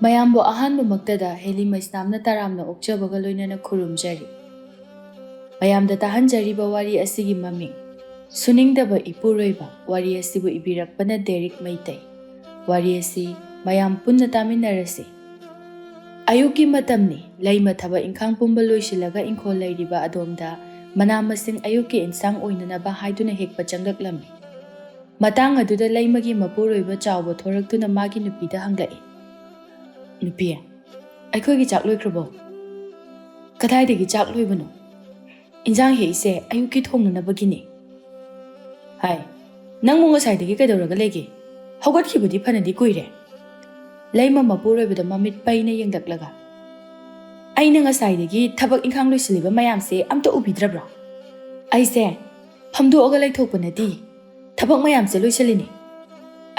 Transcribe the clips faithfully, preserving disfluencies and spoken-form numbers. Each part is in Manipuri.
ꯃꯌꯥꯝꯕꯨ ꯑꯍꯥꯟꯕꯃꯛꯇꯗ ꯍꯦꯂꯤ ꯃꯩꯁꯅꯥꯝꯅ ꯇꯔꯥꯝꯅ ꯑꯣꯛꯆꯕꯒ ꯂꯣꯏꯅꯅ ꯈꯨꯔꯨꯝꯖꯔꯤ꯫ ꯃꯌꯥꯝꯗ ꯇꯥꯍꯟꯖꯔꯤꯕ ꯋꯥꯔꯤ ꯑꯁꯤꯒꯤ ꯃꯃꯤꯡ ꯁꯨꯅꯤꯡꯗꯕ ꯏꯄꯨꯔꯣꯏꯕ꯫ ꯋꯥꯔꯤ ꯑꯁꯤꯕꯨ ꯏꯕꯤꯔꯛꯄꯅ ꯗꯦꯔꯤꯛ ꯃꯩꯇꯩ꯫ ꯋꯥꯔꯤ ꯑꯁꯤ ꯃꯌꯥꯝ ꯄꯨꯟꯅ ꯇꯥꯃꯤꯟꯅꯔꯁꯤ꯫ ꯑꯌꯨꯛꯀꯤ ꯃꯇꯝꯅꯤ꯫ ꯂꯩꯃ ꯊꯕꯛ ꯏꯪꯈꯥꯡ ꯄꯨꯝꯕ ꯂꯣꯏꯁꯤꯜꯂꯒ ꯏꯪꯈꯣꯜ ꯂꯩꯔꯤꯕ ꯑꯗꯣꯝꯗ ꯃꯅꯥ ꯃꯁꯤꯡ ꯑꯌꯨꯛꯀꯤ ꯏꯟꯁꯥꯡ ꯑꯣꯏꯅꯅꯕ ꯍꯥꯏꯗꯨꯅ ꯍꯦꯛꯄ ꯆꯪꯂꯛꯂꯝꯃꯤ꯫ ꯃꯇꯥꯡ ꯑꯗꯨꯗ ꯂꯩꯃꯒꯤ ꯃꯄꯨꯔꯣꯏꯕ ꯆꯥꯎꯕ ꯊꯣꯔꯛꯇꯨꯅ ꯃꯥꯒꯤ ꯅꯨꯄꯤꯗ ꯍꯪꯂꯛꯏ, "ꯅꯨꯄꯤ, ꯑꯩꯈꯣꯏꯒꯤ ꯆꯥꯛ ꯂꯣꯏꯈ꯭ꯔꯕꯣ?" "ꯀꯗꯥꯏꯗꯒꯤ ꯆꯥꯛ ꯂꯣꯏꯕꯅꯣ? ꯏꯟꯖꯥꯡ ꯍꯦꯛꯏꯁꯦ ꯑꯌꯨꯛꯀꯤ ꯊꯣꯡꯅꯅꯕꯒꯤꯅꯤ꯫" "ꯍꯥꯏ, ꯅꯪꯕꯨ ꯉꯁꯥꯏꯗꯒꯤ ꯀꯩꯗꯧꯔꯒ ꯂꯩꯒꯦ? ꯍꯧꯒꯠꯈꯤꯕꯗꯤ ꯐꯅꯗꯤ ꯀꯨꯏꯔꯦ꯫" ꯂꯩꯃ ꯃꯄꯨꯔꯣꯏꯕꯗ ꯃꯃꯤꯠ ꯄꯩꯅ ꯌꯦꯡꯂꯛꯂꯒ, "ꯑꯩꯅ ꯉꯁꯥꯏꯗꯒꯤ ꯊꯕꯛ ꯏꯪꯈꯥꯡ ꯂꯣꯏꯁꯤꯜꯂꯤꯕ ꯃꯌꯥꯝꯁꯦ ꯑꯝꯇ ꯎꯕꯤꯗ꯭ꯔꯕ꯭ꯔꯣ? ꯑꯩꯁꯦ ꯐꯝꯗꯣꯛꯑꯒ ꯂꯩꯊꯣꯛꯄ ꯅꯠꯇꯦ, ꯊꯕꯛ ꯃꯌꯥꯝꯁꯦ ꯂꯣꯏꯁꯤꯜꯂꯤꯅꯤ꯫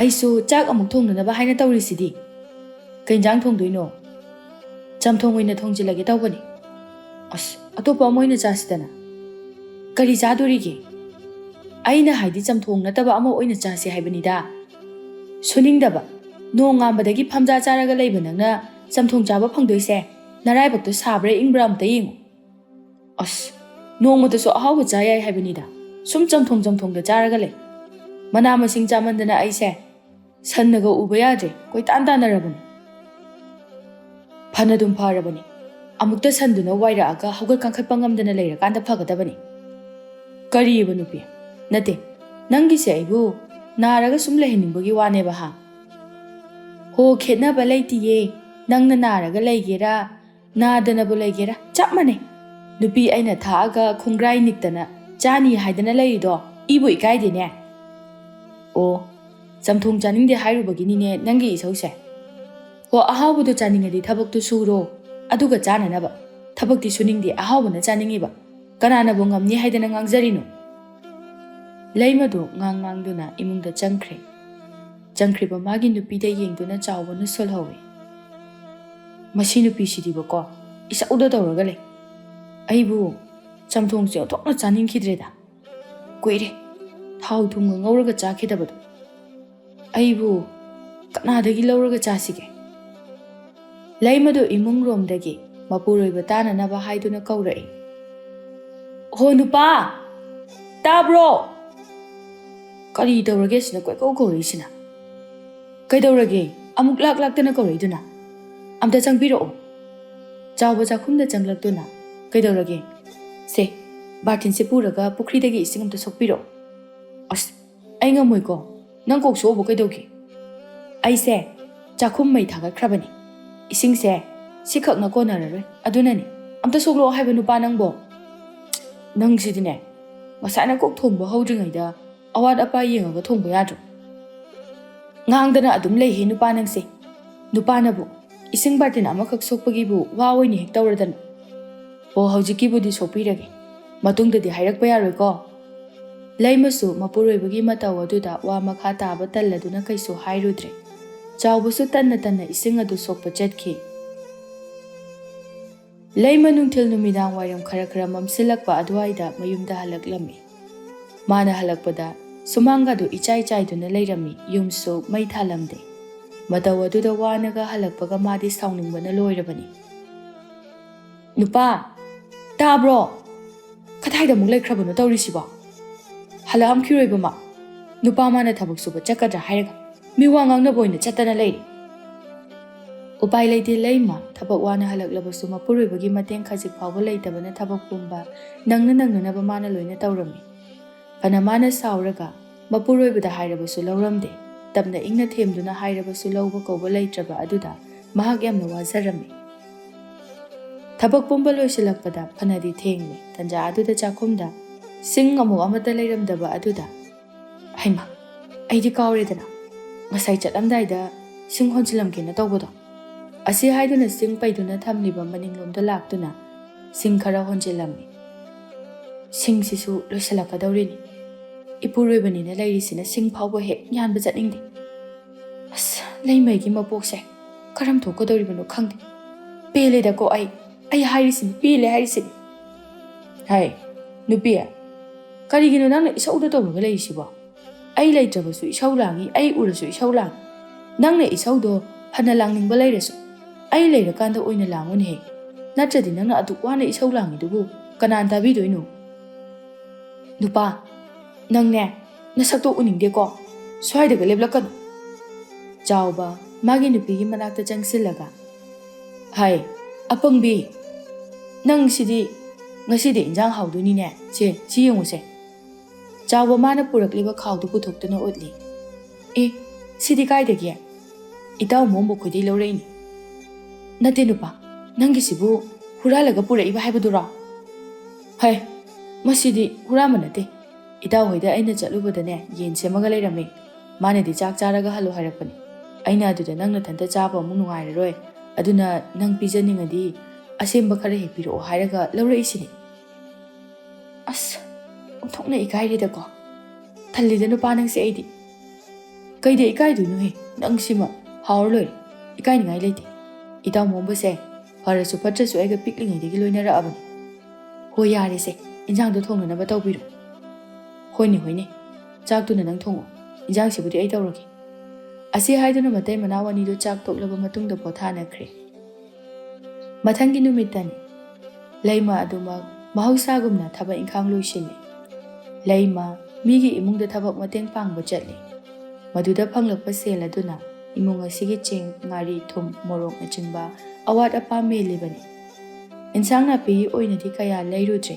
ꯑꯩꯁꯨ ꯆꯥꯛ ꯑꯃꯨꯛ ꯊꯣꯡꯅꯅꯕ ꯍꯥꯏꯅ ꯇꯧꯔꯤꯁꯤꯗꯤ꯫ ꯀꯩ ꯏꯟꯖꯥꯡ ꯊꯣꯡꯗꯣꯏꯅꯣ?" "ꯆꯝꯊꯣꯡ ꯑꯣꯏꯅ ꯊꯣꯡꯖꯤꯜꯂꯒꯦ ꯇꯧꯕꯅꯤ꯫" "ꯑꯁ, ꯑꯇꯣꯞꯄ ꯑꯃ ꯑꯣꯏꯅ ꯆꯥꯁꯤꯗꯅ꯫" "ꯀꯔꯤ ꯆꯥꯗꯣꯔꯤꯒꯦ?" "ꯑꯩꯅ ꯍꯥꯏꯗꯤ ꯆꯝꯊꯣꯡ ꯅꯠꯇꯕ ꯑꯃ ꯑꯣꯏꯅ ꯆꯥꯁꯤ ꯍꯥꯏꯕꯅꯤꯗ꯫" "ꯁꯨꯅꯤꯡꯗꯕ, ꯅꯣꯡ ꯉꯥꯟꯕꯗꯒꯤ ꯐꯝꯖꯥ ꯆꯥꯔꯒ ꯂꯩꯕ ꯅꯪꯅ ꯆꯝꯊꯣꯡ ꯆꯥꯕ ꯐꯪꯗꯣꯏꯁꯦ ꯅꯔꯥꯏꯕꯛꯇꯣ ꯁꯥꯕ꯭ꯔꯥ ꯏꯪꯕ꯭ꯔꯥ ꯑꯝꯇ ꯌꯦꯡꯉꯨ꯫" "ꯑꯁ, ꯅꯣꯡꯃꯇꯁꯨ ꯑꯍꯥꯎꯕ ꯆꯥ ꯌꯥꯏ ꯍꯥꯏꯕꯅꯤꯗ, ꯁꯨꯝ ꯆꯝꯊꯣꯡ ꯆꯝꯊꯣꯡꯗ ꯆꯥꯔꯒ ꯂꯩ꯫ ꯃꯅꯥ ꯃꯁꯤꯡ ꯆꯥꯃꯟꯗꯅ ꯑꯩꯁꯦ ꯁꯟꯅꯒ ꯎꯕ ꯌꯥꯗ꯭ꯔꯦ, ꯀꯣꯏꯇꯥꯟ ꯇꯥꯟꯅꯔꯕꯅꯤ꯫" "ꯐꯅꯗꯨꯝ ꯐꯔꯕꯅꯤ, ꯑꯃꯨꯛꯇ ꯁꯟꯗꯨꯅ ꯋꯥꯏꯔꯛꯑꯒ ꯍꯧꯒꯠ ꯀꯥꯡꯈꯠꯄ ꯉꯝꯗꯅ ꯂꯩꯔꯀꯥꯟꯗ ꯐꯒꯗꯕꯅꯤ꯫" "ꯀꯔꯤꯑꯕ ꯅꯨꯄꯤ? ꯅꯠꯇꯦ, ꯅꯪꯒꯤꯁꯦ ꯑꯩꯕꯨ ꯅꯥꯔꯒ ꯁꯨꯝ ꯂꯩꯍꯟꯅꯤꯡꯕꯒꯤ ꯋꯥꯅꯦꯕ ꯍꯥ?" "ꯍꯣ, ꯈꯦꯠꯅꯕ ꯂꯩꯇꯤꯌꯦ, ꯅꯪꯅ ꯅꯥꯔꯒ ꯂꯩꯒꯦꯔꯥ ꯅꯥꯗꯅꯕꯨ ꯂꯩꯒꯦꯔꯥ ꯆꯞ ꯃꯥꯟꯅꯩ꯫ ꯅꯨꯄꯤ ꯑꯩꯅ ꯊꯥꯛꯑꯒ ꯈꯣꯡꯒ꯭ꯔꯥꯏ ꯅꯤꯛꯇꯅ ꯆꯥꯅꯤ ꯍꯥꯏꯗꯅ ꯂꯩꯔꯤꯗꯣ ꯏꯕꯨ ꯏꯀꯥꯏꯗꯦꯅꯦ꯫" "ꯑꯣ, ꯆꯝꯊꯣꯡ ꯆꯥꯅꯤꯡꯗꯦ ꯍꯥꯏꯔꯨꯕꯒꯤꯅꯤꯅꯦ ꯅꯪꯒꯤ ꯏꯁꯧꯁꯦ꯫ ꯍꯣ, ꯑꯍꯥꯎꯕꯗꯣ ꯆꯥꯅꯤꯡꯉꯗꯤ ꯊꯕꯛꯇꯨ ꯁꯨꯔꯣ, ꯑꯗꯨꯒ ꯆꯥꯅꯅꯕ꯫ ꯊꯕꯛꯇꯤ ꯁꯨꯅꯤꯡꯗꯦ, ꯑꯍꯥꯎꯕꯅ ꯆꯥꯅꯤꯡꯉꯤꯕ꯫ ꯀꯅꯥꯅꯕꯨ ꯉꯝꯅꯤ ꯍꯥꯏꯗꯅ ꯉꯥꯡꯖꯔꯤꯅꯣ?" ꯂꯩꯃꯗꯨ ꯉꯥꯡ ꯉꯥꯡꯗꯨꯅ ꯏꯃꯨꯡꯗ ꯆꯪꯈ꯭ꯔꯦ꯫ ꯆꯪꯈ꯭ꯔꯤꯕ ꯃꯥꯒꯤ ꯅꯨꯄꯤꯗ ꯌꯦꯡꯗꯨꯅ ꯆꯥꯎꯕꯅ ꯁꯣꯜꯍꯧꯏ꯫ "ꯃꯁꯤ ꯅꯨꯄꯤꯁꯤꯗꯤꯕꯀꯣ, ꯏꯁꯧꯗ ꯇꯧꯔꯒ ꯂꯩ꯫ ꯑꯩꯕꯨ ꯆꯝꯊꯣꯡꯁꯦ ꯑꯣꯟꯊꯣꯛꯅ ꯆꯥꯅꯤꯡꯈꯤꯗ꯭ꯔꯦꯗ꯫ ꯀꯨꯏꯔꯦ ꯊꯥꯎ ꯊꯨꯝꯒ ꯉꯧꯔꯒ ꯆꯥꯈꯤꯗꯕꯗꯣ꯫ ꯑꯩꯕꯨ ꯀꯅꯥꯗꯒꯤ ꯂꯧꯔꯒ ꯆꯥꯁꯤꯒꯦ?" ꯂꯩꯃꯗꯨ ꯏꯃꯨꯡ ꯔꯣꯝꯗꯒꯤ ꯃꯄꯨꯔꯣꯏꯕ ꯇꯥꯅꯅꯕ ꯍꯥꯏꯗꯨꯅ ꯀꯧꯔꯛꯏ꯫ "ꯍꯣ ꯅꯨꯄꯥ, ꯇꯥꯕ꯭ꯔꯣ? ꯀꯔꯤ ꯇꯧꯔꯒꯦ ꯁꯤꯅ ꯀꯣꯏꯀꯧ ꯀꯧꯔꯛꯏꯁꯤꯅ? ꯀꯩꯗꯧꯔꯒꯦ ꯑꯃꯨꯛ ꯂꯥꯛ ꯂꯥꯛꯇꯅ ꯀꯧꯔꯛꯏꯗꯨꯅ? ꯑꯝꯇ ꯆꯪꯕꯤꯔꯛꯑꯣ꯫" ꯆꯥꯎꯕ ꯆꯥꯛꯈꯨꯝꯗ ꯆꯪꯂꯛꯇꯨꯅ, "ꯀꯩꯗꯧꯔꯒꯦ? ꯁꯦ, ꯕꯥꯔꯇꯤꯟꯁꯦ ꯄꯨꯔꯒ ꯄꯨꯈ꯭ꯔꯤꯗꯒꯤ ꯏꯁꯤꯡ ꯑꯝꯇ ꯁꯣꯛꯄꯤꯔꯛꯑꯣ꯫" "ꯑꯁ, ꯑꯩ ꯉꯝꯃꯣꯏꯀꯣ꯫ ꯅꯪ ꯀꯣꯛ ꯁꯣꯛꯑꯕꯣ ꯀꯩꯗꯧꯒꯦ?" "ꯑꯩꯁꯦ ꯆꯥꯛꯈꯨꯝ ꯃꯩ ꯊꯥꯒꯠꯈ꯭ꯔꯕꯅꯤ꯫ ꯏꯁꯤꯡꯁꯦ ꯁꯤꯈꯛꯅ ꯀꯣꯟꯅꯔꯔꯣꯏ꯫ ꯑꯗꯨꯅꯅꯤ꯫ ꯑꯝꯇ ꯁꯣꯛꯂꯛꯑꯣ ꯍꯥꯏꯕ ꯅꯨꯄꯥ ꯅꯪꯕꯣ꯫ ꯅꯪꯁꯤꯗꯤꯅꯦ, ꯉꯁꯥꯏꯅ ꯀꯣꯛ ꯊꯣꯡꯕ ꯍꯧꯗ꯭ꯔꯤꯉꯩꯗ ꯑꯋꯥꯠ ꯑꯄꯥ ꯌꯦꯡꯉꯒ ꯊꯣꯡꯕ ꯌꯥꯗ꯭ꯔꯣ? ꯉꯥꯡꯗꯅ ꯑꯗꯨꯝ ꯂꯩꯍꯦ ꯅꯨꯄꯥ ꯅꯪꯁꯦ꯫ ꯅꯨꯄꯥꯅꯕꯨ ꯏꯁꯤꯡ ꯕꯥꯔꯇꯤꯟ ꯑꯃꯈꯛ ꯁꯣꯛꯄꯒꯤꯕꯨ ꯋꯥ ꯑꯣꯏꯅ ꯍꯦꯛ ꯇꯧꯔꯗꯅ꯫ ꯑꯣ, ꯍꯧꯖꯤꯛꯀꯤꯕꯨꯗꯤ ꯁꯣꯛꯄꯤꯔꯒꯦ꯫ ꯃꯇꯨꯡꯗꯗꯤ ꯍꯥꯏꯔꯛꯄ ꯌꯥꯔꯣꯏꯀꯣ꯫" ꯂꯩꯃꯁꯨ ꯃꯄꯨꯔꯣꯏꯕꯒꯤ ꯃꯇꯧ ꯑꯗꯨꯗ ꯋꯥ ꯃꯈꯥ ꯇꯥꯕ ꯇꯜꯂꯗꯨꯅ ꯀꯩꯁꯨ ꯍꯥꯏꯔꯨꯗ꯭ꯔꯦ꯫ ꯆꯥꯎꯕꯁꯨ ꯇꯟꯅ ꯇꯟꯅ ꯏꯁꯤꯡ ꯑꯗꯨ ꯁꯣꯛꯄ ꯆꯠꯈꯤ꯫ ꯂꯩꯃ ꯅꯨꯡꯊꯤꯜ ꯅꯨꯃꯤꯗꯥꯡ ꯋꯥꯏꯔꯝ ꯈꯔ ꯈꯔ ꯃꯝꯁꯤꯜꯂꯛꯄ ꯑꯗꯨꯋꯥꯏꯗ ꯃꯌꯨꯝꯗ ꯍꯜꯂꯛꯂꯝꯃꯤ꯫ ꯃꯥꯅ ꯍꯜꯂꯛꯄꯗ ꯁꯨꯃꯥꯡꯒꯗꯨ ꯏꯆꯥꯏ ꯆꯥꯏꯗꯨꯅ ꯂꯩꯔꯝꯃꯤ, ꯌꯨꯝꯁꯨ ꯃꯩ ꯊꯥꯜꯂꯝꯗꯦ꯫ ꯃꯇꯧ ꯑꯗꯨꯗ ꯋꯥꯅꯒ ꯍꯜꯂꯛꯄꯒ ꯃꯥꯗꯤ ꯁꯥꯎꯅꯤꯡꯕꯅ ꯂꯣꯏꯔꯕꯅꯤ꯫ "ꯅꯨꯄꯥ, ꯇꯥꯕ꯭ꯔꯣ? ꯀꯗꯥꯏꯗ ꯑꯃꯨꯛ ꯂꯩꯈ꯭ꯔꯕꯅꯣ ꯇꯧꯔꯤꯁꯤꯕꯣ? ꯍꯜꯂꯛꯑꯝꯈꯤꯔꯣꯏꯕ ꯃꯥ꯫ ꯅꯨꯄꯥ ꯃꯥꯅ ꯊꯕꯛ ꯁꯨꯕ ꯆꯠꯀꯗ꯭ꯔꯥ ꯍꯥꯏꯔꯒ ꯃꯤ ꯋꯥ ꯉꯥꯡꯅꯕ ꯑꯣꯏꯅ ꯆꯠꯇꯅ ꯂꯩꯔꯦ꯫" ꯎꯄꯥꯏ ꯂꯩꯇꯦ ꯂꯩꯃ, ꯊꯕꯛ ꯋꯥꯅ ꯍꯜꯂꯛꯂꯕꯁꯨ ꯃꯄꯨꯔꯣꯏꯕꯒꯤ ꯃꯇꯦꯡ ꯈꯖꯤꯛ ꯐꯥꯎꯕ ꯂꯩꯇꯕꯅ ꯊꯕꯛ ꯄꯨꯝꯕ ꯅꯪꯅ ꯅꯪꯅꯅꯕ ꯃꯥꯅ ꯂꯣꯏꯅ ꯇꯧꯔꯝꯃꯤ꯫ ꯐꯅ ꯃꯥꯅ ꯁꯥꯎꯔꯒ ꯃꯄꯨꯔꯣꯏꯕꯗ ꯍꯥꯏꯔꯕꯁꯨ ꯂꯧꯔꯝꯗꯦ꯫ ꯇꯞꯅ ꯏꯪꯅ ꯊꯦꯝꯗꯨꯅ ꯍꯥꯏꯔꯕꯁꯨ ꯂꯧꯕ ꯀꯧꯕ ꯂꯩꯇ꯭ꯔꯕ ꯑꯗꯨꯗ ꯃꯍꯥꯛ ꯌꯥꯝꯅ ꯋꯥꯖꯔꯝꯃꯤ꯫ ꯊꯕꯛ ꯄꯨꯝꯕ ꯂꯣꯏꯁꯤꯜꯂꯛꯄꯗ ꯐꯅꯗꯤ ꯊꯦꯡꯂꯦ꯫ ꯇꯟꯖꯥ ꯑꯗꯨꯗ ꯆꯥꯛꯈꯨꯝꯗ ꯁꯤꯡ ꯑꯃꯨꯛ ꯑꯃꯠꯇ ꯂꯩꯔꯝꯗꯕ ꯑꯗꯨꯗ, "ꯍꯩꯃꯥ, ꯑꯩꯗꯤ ꯀꯥꯎꯔꯦꯗꯅ, ꯉꯁꯥꯏ ꯆꯠꯂꯝꯗꯥꯏꯗ ꯁꯤꯡ ꯍꯣꯟꯖꯤꯜꯂꯝꯒꯦꯅ ꯇꯧꯕꯗꯣ꯫" ꯑꯁꯤ ꯍꯥꯏꯗꯨꯅ ꯁꯤꯡ ꯄꯩꯗꯨꯅ ꯊꯝꯂꯤꯕ ꯃꯅꯤꯡꯂꯣꯝꯗ ꯂꯥꯛꯇꯨꯅ ꯁꯤꯡ ꯈꯔ ꯍꯣꯟꯖꯤꯜꯂꯝꯃꯤ꯫ "ꯁꯤꯡꯁꯤꯁꯨ ꯂꯣꯏꯁꯤꯜꯂꯛꯀꯗꯧꯔꯤꯅꯤ꯫ ꯏꯄꯨꯔꯣꯏꯕꯅꯤꯅ ꯂꯩꯔꯤꯁꯤꯅ ꯁꯤꯡ ꯐꯥꯎꯕ ꯍꯦꯛ ꯌꯥꯟꯕ ꯆꯠꯅꯤꯡꯗꯦ꯫ ꯑꯁ, ꯂꯩꯃꯩꯒꯤ ꯃꯄꯣꯛꯁꯦ ꯀꯔꯝ ꯊꯣꯛꯀꯗꯧꯔꯤꯕꯅꯣ ꯈꯪꯗꯦ꯫ ꯄꯦꯜꯂꯦꯗꯀꯣ ꯑꯩ, ꯑꯩ ꯍꯥꯏꯔꯤꯁꯤꯅꯤ, ꯄꯦꯜꯂꯦ ꯍꯥꯏꯔꯤꯁꯤꯅꯤ꯫" "ꯍꯥꯏ, ꯅꯨꯄꯤ, ꯀꯔꯤꯒꯤꯅꯣ ꯅꯪꯅ ꯏꯁꯧꯗ ꯇꯧꯔꯒ ꯂꯩꯔꯤꯁꯤꯕꯣ? ꯑꯩ ꯂꯩꯇ꯭ꯔꯕꯁꯨ ꯏꯁꯧ ꯂꯥꯡꯉꯤ, ꯑꯩ ꯎꯔꯁꯨ ꯏꯁꯧ ꯂꯥꯡꯉꯤ꯫ ꯅꯪꯅ ꯏꯁꯧꯗꯣ ꯐꯅ ꯂꯥꯡꯅꯤꯡꯕ ꯂꯩꯔꯁꯨ, ꯑꯩ ꯂꯩꯔꯀꯥꯟꯗ ꯑꯣꯏꯅ ꯂꯥꯡꯉꯨꯅꯦꯍꯦ꯫ ꯅꯠꯇ꯭ꯔꯗꯤ ꯅꯪꯅ ꯑꯗꯨꯛ ꯋꯥꯅ ꯏꯁꯧ ꯂꯥꯡꯉꯤꯗꯨꯕꯨ ꯀꯅꯥꯅ ꯇꯥꯕꯤꯗꯣꯏꯅꯣ? ꯅꯨꯄꯥ, ꯅꯪꯅꯦ, ꯅꯁꯛꯇꯣ ꯎꯅꯤꯡꯗꯦꯀꯣ꯫ ꯁ꯭ꯋꯥꯏꯗꯒ ꯂꯦꯞꯂꯛꯀꯅꯨ꯫ ꯆꯥꯎꯕ ꯃꯥꯒꯤ ꯅꯨꯄꯤꯒꯤ ꯃꯅꯥꯛꯇ ꯆꯪꯁꯤꯜꯂꯒ, "ꯍꯥꯏ, ꯑꯄꯪꯕꯤ, ꯅꯪ ꯁꯤꯗꯤ ꯉꯁꯤꯗꯤ ꯏꯟꯖꯥꯡ ꯍꯥꯎꯗꯣꯏꯅꯤꯅꯦ꯫ ꯁꯦ, ꯁꯤ ꯌꯦꯡꯉꯨꯁꯦ꯫" ꯆꯥꯎꯕ ꯃꯥꯅ ꯄꯨꯔꯛꯂꯤꯕ ꯈꯥꯎꯗꯨ ꯄꯨꯊꯣꯛꯇꯨꯅ ꯎꯠꯂꯤ꯫ "ꯑꯦ, ꯁꯤꯗꯤ ꯀꯥꯏꯗꯒꯤ?" "ꯏꯇꯥꯎ ꯃꯣꯝꯕ ꯈꯣꯏꯗꯩ ꯂꯧꯔꯛꯏꯅꯤ꯫" "ꯅꯠꯇꯦ ꯅꯨꯄꯥ, ꯅꯪꯒꯤꯁꯤꯕꯨ ꯍꯨꯔꯥꯜꯂꯒ ꯄꯨꯔꯛꯏꯕ ꯍꯥꯏꯕꯗꯨꯔꯣ?" "ꯍꯩ, ꯃꯁꯤꯗꯤ ꯍꯨꯔꯥꯟꯕ ꯅꯠꯇꯦ꯫ ꯏꯇꯥꯎ ꯍꯣꯏꯗ ꯑꯩꯅ ꯆꯠꯂꯨꯕꯗꯅꯦ, ꯌꯦꯟ ꯁꯦꯝꯃꯒ ꯂꯩꯔꯝꯃꯦ꯫ ꯃꯥꯅꯗꯤ ꯆꯥꯛ ꯆꯥꯔꯒ ꯍꯜꯂꯣ ꯍꯥꯏꯔꯛꯄꯅꯤ꯫ ꯑꯩꯅ ꯑꯗꯨꯗ ꯅꯪ ꯅꯊꯟꯇ ꯆꯥꯕ ꯑꯃꯨꯛ ꯅꯨꯡꯉꯥꯏꯔꯔꯣꯏ꯫ ꯑꯗꯨꯅ ꯅꯪ ꯄꯤꯖꯅꯤꯡꯉꯗꯤ ꯑꯁꯦꯝꯕ ꯈꯔ ꯍꯦꯛ ꯄꯤꯔꯛꯑꯣ ꯍꯥꯏꯔꯒ ꯂꯧꯔꯛꯏꯁꯤꯅꯤ꯫" ꯑꯁ, ꯑꯣꯟꯊꯣꯛꯅ ꯏꯀꯥꯏꯔꯦꯗꯀꯣ꯫ ꯊꯜꯂꯤꯗ ꯅꯨꯄꯥ ꯅꯪꯁꯦ ꯑꯩꯗꯤ꯫ "ꯀꯩꯗ ꯏꯀꯥꯏꯗꯣꯏꯅꯣꯍꯦ? ꯅꯪ ꯁꯤꯃ ꯍꯥꯎꯔ ꯂꯣꯏꯔꯦ꯫ ꯏꯀꯥꯏꯅꯤꯡꯉꯥꯏ ꯂꯩꯇꯦ꯫ ꯏꯇꯥꯎ ꯃꯣꯝꯕꯁꯦ ꯐꯔꯁꯨ ꯐꯠꯇ꯭ꯔꯁꯨ ꯑꯩꯒ ꯄꯤꯛꯂꯤꯉꯩꯗꯒꯤ ꯂꯣꯏꯅꯔꯛꯑꯕꯅꯤ꯫" "ꯍꯣꯏ, ꯌꯥꯔꯦꯁꯦ, ꯏꯟꯖꯥꯡꯗꯣ ꯊꯣꯡꯅꯅꯕ ꯇꯧꯕꯤꯔꯣ꯫" "ꯍꯣꯏꯅꯦ, ꯍꯣꯏꯅꯦ, ꯆꯥꯛꯇꯨꯅ ꯅꯪ ꯊꯣꯡꯉꯣ꯫ ꯏꯟꯖꯥꯡꯁꯤꯕꯨꯗꯤ ꯑꯩ ꯇꯧꯔꯒꯦ꯫" ꯑꯁꯤ ꯍꯥꯏꯗꯨꯅ ꯃꯇꯩ ꯃꯅꯥꯎ ꯑꯅꯤꯗꯨ ꯆꯥꯛ ꯇꯣꯛꯂꯕ ꯃꯇꯨꯡꯗ ꯄꯣꯊꯥꯅꯈ꯭ꯔꯦ꯫ ꯃꯊꯪꯒꯤ ꯅꯨꯃꯤꯠꯇꯅꯤ꯫ ꯂꯩꯃ ꯑꯗꯨꯃꯛ ꯃꯍꯧꯁꯥꯒꯨꯝꯅ ꯊꯕꯛ ꯏꯪꯈꯥꯡ ꯂꯣꯏꯁꯤꯜꯂꯤ꯫ ꯂꯩꯃ ꯃꯤꯒꯤ ꯏꯃꯨꯡꯗ ꯊꯕꯛ ꯃꯇꯦꯡ ꯄꯥꯡꯕ ꯆꯠꯂꯤ꯫ ꯃꯗꯨꯗ ꯐꯪꯂꯛꯄ ꯁꯦꯜ ꯑꯗꯨꯅ ꯏꯃꯨꯡ ꯑꯁꯤꯒꯤ ꯆꯦꯡ, ꯉꯥꯔꯤ, ꯊꯨꯝ, ꯃꯣꯔꯣꯛꯅꯆꯤꯡꯕ ꯑꯋꯥꯠ ꯑꯄꯥ ꯃꯦꯜꯂꯤꯕꯅꯤ꯫ ꯏꯟꯁꯥꯡ ꯅꯥꯄꯤꯒꯤ ꯑꯣꯏꯅꯗꯤ ꯀꯌꯥ ꯂꯩꯔꯨꯗ꯭ꯔꯦ꯫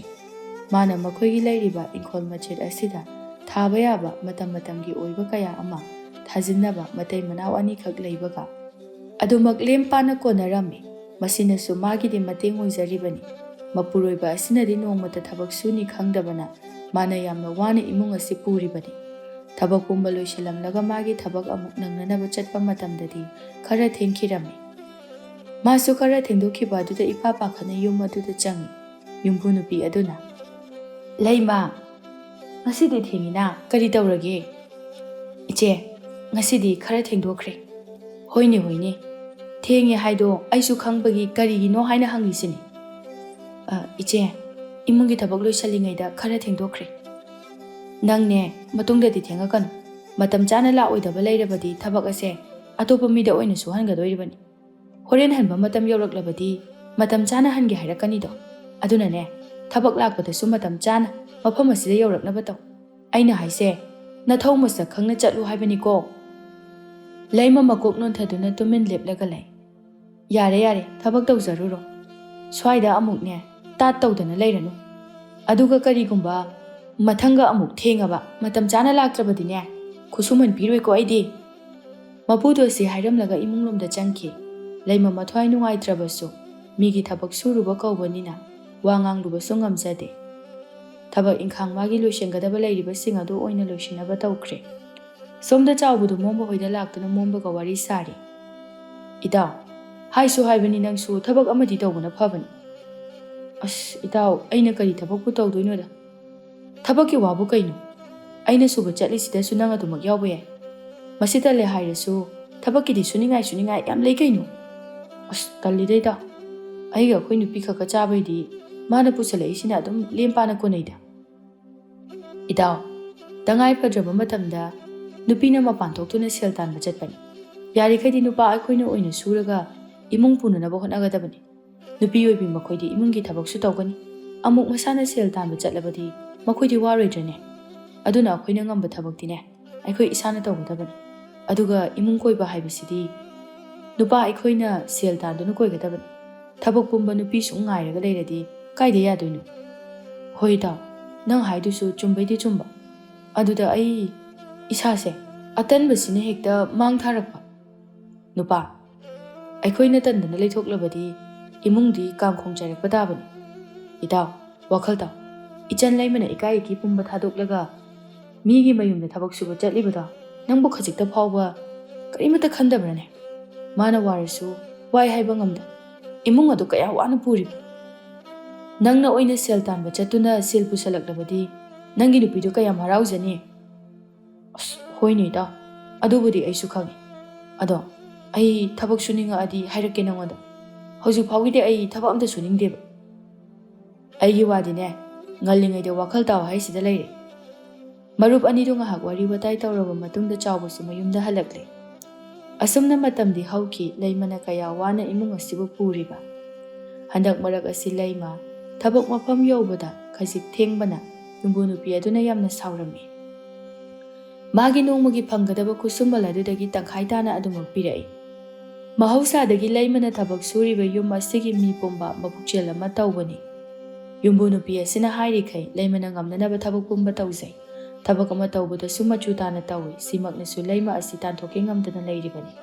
ꯃꯥꯅ ꯃꯈꯣꯏꯒꯤ ꯂꯩꯔꯤꯕ ꯏꯪꯈꯣꯜ ꯃꯆꯦꯠ ꯑꯁꯤꯗ ꯊꯥꯕ ꯌꯥꯕ ꯃꯇꯝ ꯃꯇꯝꯒꯤ ꯑꯣꯏꯕ ꯀꯌꯥ ꯑꯃ ꯊꯥꯖꯤꯟꯅꯕ ꯃꯇꯩ ꯃꯅꯥꯎ ꯑꯅꯤꯈꯛ ꯂꯩꯕꯒ ꯑꯗꯨꯃꯛ ꯂꯦꯝ ꯄꯥꯅ ꯀꯣꯟꯅꯔꯝꯃꯤ꯫ ꯃꯁꯤꯅꯁꯨ ꯃꯥꯒꯤꯗꯤ ꯃꯇꯦꯡ ꯑꯣꯏꯖꯔꯤꯕꯅꯤ꯫ ꯃꯄꯨꯔꯣꯏꯕ ꯑꯁꯤꯅꯗꯤ ꯅꯣꯡꯃꯇ ꯊꯕꯛ ꯁꯨꯅꯤ ꯈꯪꯗꯕꯅ ꯃꯥꯅ ꯌꯥꯝꯅ ꯋꯥꯅ ꯏꯃꯨꯡ ꯑꯁꯤ ꯄꯨꯔꯤꯕꯅꯤ꯫ ꯊꯕꯛ ꯄꯨꯝꯕ ꯂꯣꯏꯁꯤꯜꯂꯝꯂꯒ ꯃꯥꯒꯤ ꯊꯕꯛ ꯑꯃꯨꯛ ꯅꯪꯅꯅꯕ ꯆꯠꯄ ꯃꯇꯝꯗꯗꯤ ꯈꯔ ꯊꯦꯡꯈꯤꯔꯝꯃꯤ꯫ ꯃꯥꯁꯨ ꯈꯔ ꯊꯦꯡꯗꯣꯛꯈꯤꯕ ꯑꯗꯨꯗ ꯏꯄꯥ ꯄꯥꯈꯠꯅ ꯌꯨꯝ ꯑꯗꯨꯗ ꯆꯪꯉꯤ꯫ ꯌꯨꯝꯕꯨ ꯅꯨꯄꯤ ꯑꯗꯨꯅ, "ꯂꯩꯃ, ꯉꯁꯤꯗꯤ ꯊꯦꯡꯉꯤꯅ, ꯀꯔꯤ ꯇꯧꯔꯒꯦ?" "ꯏꯆꯦ, ꯉꯁꯤꯗꯤ ꯈꯔ ꯊꯦꯡꯗꯣꯛꯈ꯭ꯔꯦ꯫" "ꯍꯣꯏꯅꯦ, ꯍꯣꯏꯅꯦ, ꯊꯦꯡꯉꯦ ꯍꯥꯏꯗꯣ ꯑꯩꯁꯨ ꯈꯪꯕꯒꯤ ꯀꯔꯤꯒꯤꯅꯣ ꯍꯥꯏꯅ ꯍꯪꯉꯤꯁꯤꯅꯤ꯫" "ꯑ, ꯏꯆꯦ, ꯏꯃꯨꯡꯒꯤ ꯊꯕꯛ ꯂꯣꯏꯁꯤꯜꯂꯤꯉꯩꯗ ꯈꯔ ꯊꯦꯡꯗꯣꯛꯈ꯭ꯔꯦ꯫" "ꯅꯪꯅꯦ, ꯃꯇꯨꯡꯗꯗꯤ ꯊꯦꯡꯉꯛꯀꯅꯨ꯫ ꯃꯇꯝ ꯆꯥꯅ ꯂꯥꯛꯑꯣꯏꯗꯕ ꯂꯩꯔꯕꯗꯤ ꯊꯕꯛ ꯑꯁꯦ ꯑꯇꯣꯞꯄ ꯃꯤꯗ ꯑꯣꯏꯅ ꯁꯨꯍꯟꯒꯗꯣꯔꯤꯕꯅꯤ꯫" ꯍꯣꯔꯦꯟ ꯍꯟꯕ ꯃꯇꯝ ꯌꯧꯔꯛꯂꯕꯗꯤ ꯃꯇꯝ ꯆꯥꯅ ꯍꯟꯒꯦ ꯍꯥꯏꯔꯛꯀꯅꯤꯗꯣ꯫ ꯑꯗꯨꯅꯅꯦ, ꯊꯕꯛ ꯂꯥꯛꯄꯗꯁꯨ ꯃꯇꯝ ꯆꯥꯅ ꯃꯐꯝ ꯑꯁꯤꯗ ꯌꯧꯔꯛꯅꯕ ꯇꯧ꯫ ꯑꯩꯅ ꯍꯥꯏꯁꯦ, ꯅꯊꯧ ꯃꯁꯛ ꯈꯪꯅ ꯆꯠꯂꯨ ꯍꯥꯏꯕꯅꯤꯀꯣ꯫ ꯂꯩꯃ ꯃꯀꯣꯛ ꯅꯣꯟꯊꯗꯨꯅ ꯇꯨꯃꯤꯟ ꯂꯦꯞꯂꯒ ꯂꯩ꯫ "ꯌꯥꯔꯦ, ꯌꯥꯔꯦ, ꯊꯕꯛ ꯇꯧꯖꯔꯨꯔꯣ꯫ ꯁ꯭ꯋꯥꯏꯗ ꯑꯃꯨꯛꯅꯦ, ꯇꯥꯠ ꯇꯧꯗꯅ ꯂꯩꯔꯅꯨ꯫ ꯑꯗꯨꯒ ꯀꯔꯤꯒꯨꯝꯕ ꯃꯊꯪꯒ ꯑꯃꯨꯛ ꯊꯦꯡꯉꯕ, ꯃꯇꯝ ꯆꯥꯅ ꯂꯥꯛꯇ꯭ꯔꯕꯗꯤꯅꯦ, ꯈꯨꯠꯁꯨꯃꯟ ꯄꯤꯔꯣꯏꯀꯣ ꯑꯩꯗꯤ꯫" ꯃꯄꯨꯗꯣ ꯑꯁꯤ ꯍꯥꯏꯔꯝꯂꯒ ꯏꯃꯨꯡꯂꯣꯝꯗ ꯆꯪꯈꯤ꯫ ꯂꯩꯃ ꯃꯊ꯭ꯋꯥꯏ ꯅꯨꯡꯉꯥꯏꯇ꯭ꯔꯕꯁꯨ, ꯃꯤꯒꯤ ꯊꯕꯛ ꯁꯨꯔꯨꯕ ꯀꯧꯕꯅꯤꯅ ꯋꯥ ꯉꯥꯡꯂꯨꯕꯁꯨ ꯉꯝꯖꯗꯦ꯫ ꯊꯕꯛ ꯏꯪꯈꯥꯡ ꯃꯥꯒꯤ ꯂꯣꯏꯁꯤꯟꯒꯗꯕ ꯂꯩꯔꯤꯕꯁꯤꯡ ꯑꯗꯨ ꯑꯣꯏꯅ ꯂꯣꯏꯁꯤꯟꯅꯕ ꯇꯧꯈ꯭ꯔꯦ꯫ ꯁꯣꯝꯗ ꯆꯥꯎꯕꯗꯨ ꯃꯣꯝꯕ ꯍꯣꯏꯗ ꯂꯥꯛꯇꯨꯅ ꯃꯣꯝꯕꯒ ꯋꯥꯔꯤ ꯁꯥꯔꯤ꯫ "ꯏꯇꯥꯎ, ꯍꯥꯏꯁꯨ ꯍꯥꯏꯕꯅꯤ, ꯅꯪꯁꯨ ꯊꯕꯛ ꯑꯃꯗꯤ ꯇꯧꯕꯅ ꯐꯕꯅꯤ꯫" "ꯑꯁ ꯏꯇꯥꯎ, ꯑꯩꯅ ꯀꯔꯤ ꯊꯕꯛꯄꯨ ꯇꯧꯗꯣꯏꯅꯣꯗ?" "ꯊꯕꯛꯀꯤ ꯋꯥꯕꯨ ꯀꯩꯅꯣ? ꯑꯩꯅ ꯁꯨꯕ ꯆꯠꯂꯤꯁꯤꯗꯁꯨ ꯅꯪ ꯑꯗꯨꯃꯛ ꯌꯥꯎꯕ ꯌꯥꯏ꯫ ꯃꯁꯤ ꯇꯜꯂꯦ ꯍꯥꯏꯔꯁꯨ ꯊꯕꯛꯀꯤꯗꯤ ꯁꯨꯅꯤꯡꯉꯥꯏ, ꯁꯨꯅꯤꯡꯉꯥꯏ ꯌꯥꯝ ꯂꯩ ꯀꯩꯅꯣ꯫" "ꯑꯁ, ꯇꯜꯂꯤꯗ ꯏꯇꯥꯎ꯫ ꯑꯩꯒ ꯑꯩꯈꯣꯏ ꯅꯨꯄꯤ ꯈꯛꯀ ꯆꯥꯕꯩꯗꯤ ꯃꯥꯅ ꯄꯨꯁꯜꯂꯛꯏꯁꯤꯅ ꯑꯗꯨꯝ ꯂꯦꯝ ꯄꯥꯅ ꯀꯣꯟꯅꯩꯗ꯫" "ꯏꯇꯥꯎ, ꯇꯉꯥꯏ ꯐꯗ꯭ꯔꯕ ꯃꯇꯝꯗ ꯅꯨꯄꯤꯅ ꯃꯄꯥꯟ ꯊꯣꯛꯇꯨꯅ ꯁꯦꯜ ꯇꯥꯟꯕ ꯆꯠꯄꯅꯤ꯫ ꯌꯥꯔꯤꯈꯩꯗꯤ ꯅꯨꯄꯥ ꯑꯩꯈꯣꯏꯅ ꯑꯣꯏꯅ ꯁꯨꯔꯒ ꯏꯃꯨꯡ ꯄꯨꯅꯅꯕ ꯍꯣꯠꯅꯒꯗꯕꯅꯤ꯫ ꯅꯨꯄꯤ ꯑꯣꯏꯕꯤ ꯃꯈꯣꯏꯗꯤ ꯏꯃꯨꯡꯒꯤ ꯊꯕꯛꯁꯨ ꯇꯧꯒꯅꯤ, ꯑꯃꯨꯛ ꯃꯁꯥꯅ ꯁꯦꯜ ꯇꯥꯟꯕ ꯆꯠꯂꯕꯗꯤ ꯃꯈꯣꯏꯗꯤ ꯋꯥꯔꯣꯏꯗ꯭ꯔꯅꯦ? ꯑꯗꯨꯅ ꯑꯩꯈꯣꯏꯅ ꯉꯝꯕ ꯊꯕꯛꯇꯤꯅꯦ, ꯑꯩꯈꯣꯏ ꯏꯁꯥꯅ ꯇꯧꯒꯗꯕꯅꯤ꯫ ꯑꯗꯨꯒ ꯏꯃꯨꯡ ꯀꯣꯏꯕ ꯍꯥꯏꯕꯁꯤꯗꯤ ꯅꯨꯄꯥ ꯑꯩꯈꯣꯏꯅ ꯁꯦꯜ ꯇꯥꯟꯗꯨꯅ ꯀꯣꯏꯒꯗꯕꯅꯤ꯫ ꯊꯕꯛ ꯄꯨꯝꯕ ꯅꯨꯄꯤ ꯁꯨꯝ ꯉꯥꯏꯔꯒ ꯂꯩꯔꯗꯤ ꯀꯥꯏꯗ ꯌꯥꯗꯣꯏꯅꯣ?" "ꯍꯣꯏ ꯏꯇꯥꯎ, ꯅꯪ ꯍꯥꯏꯗꯨꯁꯨ ꯆꯨꯝꯕꯩꯗꯤ ꯆꯨꯝꯕ꯫ ꯑꯗꯨꯗ ꯑꯩ ꯏꯁꯥꯁꯦ ꯑꯇꯟꯕꯁꯤꯅ ꯍꯦꯛꯇ ꯃꯥꯡ ꯊꯥꯔꯛꯄ꯫" "ꯅꯨꯄꯥ, ꯑꯩꯈꯣꯏꯅ ꯇꯟꯗꯅ ꯂꯩꯊꯣꯛꯂꯕꯗꯤ ꯏꯃꯨꯡꯗꯤ ꯀꯥꯡꯈꯣꯡ ꯆꯥꯏꯔꯛꯄ ꯇꯥꯕꯅꯤ꯫ ꯏꯇꯥꯎ, ꯋꯥꯈꯜ ꯇꯥꯎ꯫ ꯏꯆꯟ ꯂꯩꯃꯅ ꯏꯀꯥꯏ ꯏꯀꯤ ꯄꯨꯝꯕ ꯊꯥꯗꯣꯛꯂꯒ ꯃꯤꯒꯤ ꯃꯌꯨꯝꯗ ꯊꯕꯛ ꯁꯨꯕ ꯆꯠꯂꯤꯕꯗꯣ ꯅꯪꯕꯨ ꯈꯖꯤꯛꯇ ꯐꯥꯎꯕ ꯀꯔꯤꯃꯠꯇ ꯈꯟꯗꯕ꯭ꯔꯅꯦ? ꯃꯥꯅ ꯋꯥꯔꯁꯨ ꯋꯥꯏ ꯍꯥꯏꯕ ꯉꯝꯗ ꯏꯃꯨꯡ ꯑꯗꯨ ꯀꯌꯥ ꯋꯥꯅ ꯄꯨꯔꯤꯕ? ꯅꯪꯅ ꯑꯣꯏꯅ ꯁꯦꯜ ꯇꯥꯟꯕ ꯆꯠꯇꯨꯅ ꯁꯦꯜ ꯄꯨꯁꯜꯂꯛꯂꯕꯗꯤ ꯅꯪꯒꯤ ꯅꯨꯄꯤꯗꯨ ꯀꯌꯥꯝ ꯍꯔꯥꯎꯖꯅꯤ?" "ꯑꯁ, ꯍꯣꯏꯅꯦ ꯏꯇꯥꯎ, ꯑꯗꯨꯕꯨꯗꯤ ꯑꯩꯁꯨ ꯈꯪꯉꯤ꯫ ꯑꯗꯣ ꯑꯩ ꯊꯕꯛ ꯁꯨꯅꯤꯡꯉꯛꯑꯗꯤ ꯍꯥꯏꯔꯛꯀꯦ ꯅꯪꯉꯣꯟꯗ꯫ ꯍꯧꯖꯤꯛ ꯐꯥꯎꯒꯤꯗꯤ ꯑꯩ ꯊꯕꯛ ꯑꯝꯇ ꯁꯨꯅꯤꯡꯗꯦꯕ꯫" "ꯑꯩꯒꯤ ꯋꯥꯗꯤꯅꯦ, ꯉꯜꯂꯤꯉꯩꯗ ꯋꯥꯈꯜ ꯇꯥꯎ ꯍꯥꯏꯁꯤꯗ ꯂꯩꯔꯦ꯫" ꯃꯔꯨꯞ ꯑꯅꯤꯗꯨ ꯉꯥꯏꯍꯥꯛ ꯋꯥꯔꯤ ꯋꯥꯇꯥꯏ ꯇꯧꯔꯕ ꯃꯇꯨꯡꯗ ꯆꯥꯎꯕꯁꯨ ꯃꯌꯨꯝꯗ ꯍꯜꯂꯛꯂꯦ꯫ ꯑꯁꯨꯝꯅ ꯃꯇꯝꯗꯤ ꯍꯧꯈꯤ, ꯂꯩꯃꯅ ꯀꯌꯥ ꯋꯥꯅ ꯏꯃꯨꯡ ꯑꯁꯤꯕꯨ ꯄꯨꯔꯤꯕ꯫ ꯍꯟꯗꯛ ꯃꯔꯛ ꯑꯁꯤ ꯂꯩꯃ ꯊꯕꯛ ꯃꯐꯝ ꯌꯧꯕꯗ ꯈꯖꯤꯛ ꯊꯦꯡꯕꯅ ꯌꯨꯝꯕꯨ ꯅꯨꯄꯤ ꯑꯗꯨꯅ ꯌꯥꯝꯅ ꯁꯥꯎꯔꯝꯃꯤ꯫ ꯃꯥꯒꯤ ꯅꯣꯡꯃꯒꯤ ꯐꯪꯒꯗꯕ ꯈꯨꯠꯁꯨꯃꯜ ꯑꯗꯨꯗꯒꯤ ꯇꯪꯈꯥꯏ ꯇꯥꯅ ꯑꯗꯨꯃꯛ ꯄꯤꯔꯛꯏ꯫ ꯃꯍꯧꯁꯥꯗꯒꯤ ꯂꯩꯃꯅ ꯊꯕꯛ ꯁꯨꯔꯤꯕ ꯌꯨꯝ ꯑꯁꯤꯒꯤ ꯃꯤ ꯄꯨꯝꯕ ꯃꯄꯨꯛꯆꯦꯜ ꯑꯃ ꯇꯧꯕꯅꯤ꯫ ꯌꯨꯝꯕꯨ ꯅꯨꯄꯤ ꯑꯁꯤꯅ ꯍꯥꯏꯔꯤꯈꯩ ꯂꯩꯃꯅ ꯉꯝꯅꯅꯕ ꯊꯕꯛ ꯄꯨꯝꯕ ꯇꯧꯖꯩ꯫ ꯊꯕꯛ ꯑꯃ ꯇꯧꯕꯗꯁꯨ ꯃꯆꯨ ꯇꯥꯅ ꯇꯧꯏ꯫ ꯁꯤꯃꯛꯅꯁꯨ ꯂꯩꯃ ꯑꯁꯤ ꯇꯥꯟꯊꯣꯛꯀꯦ ꯉꯝꯗꯅ ꯂꯩꯔꯤꯕꯅꯤ꯫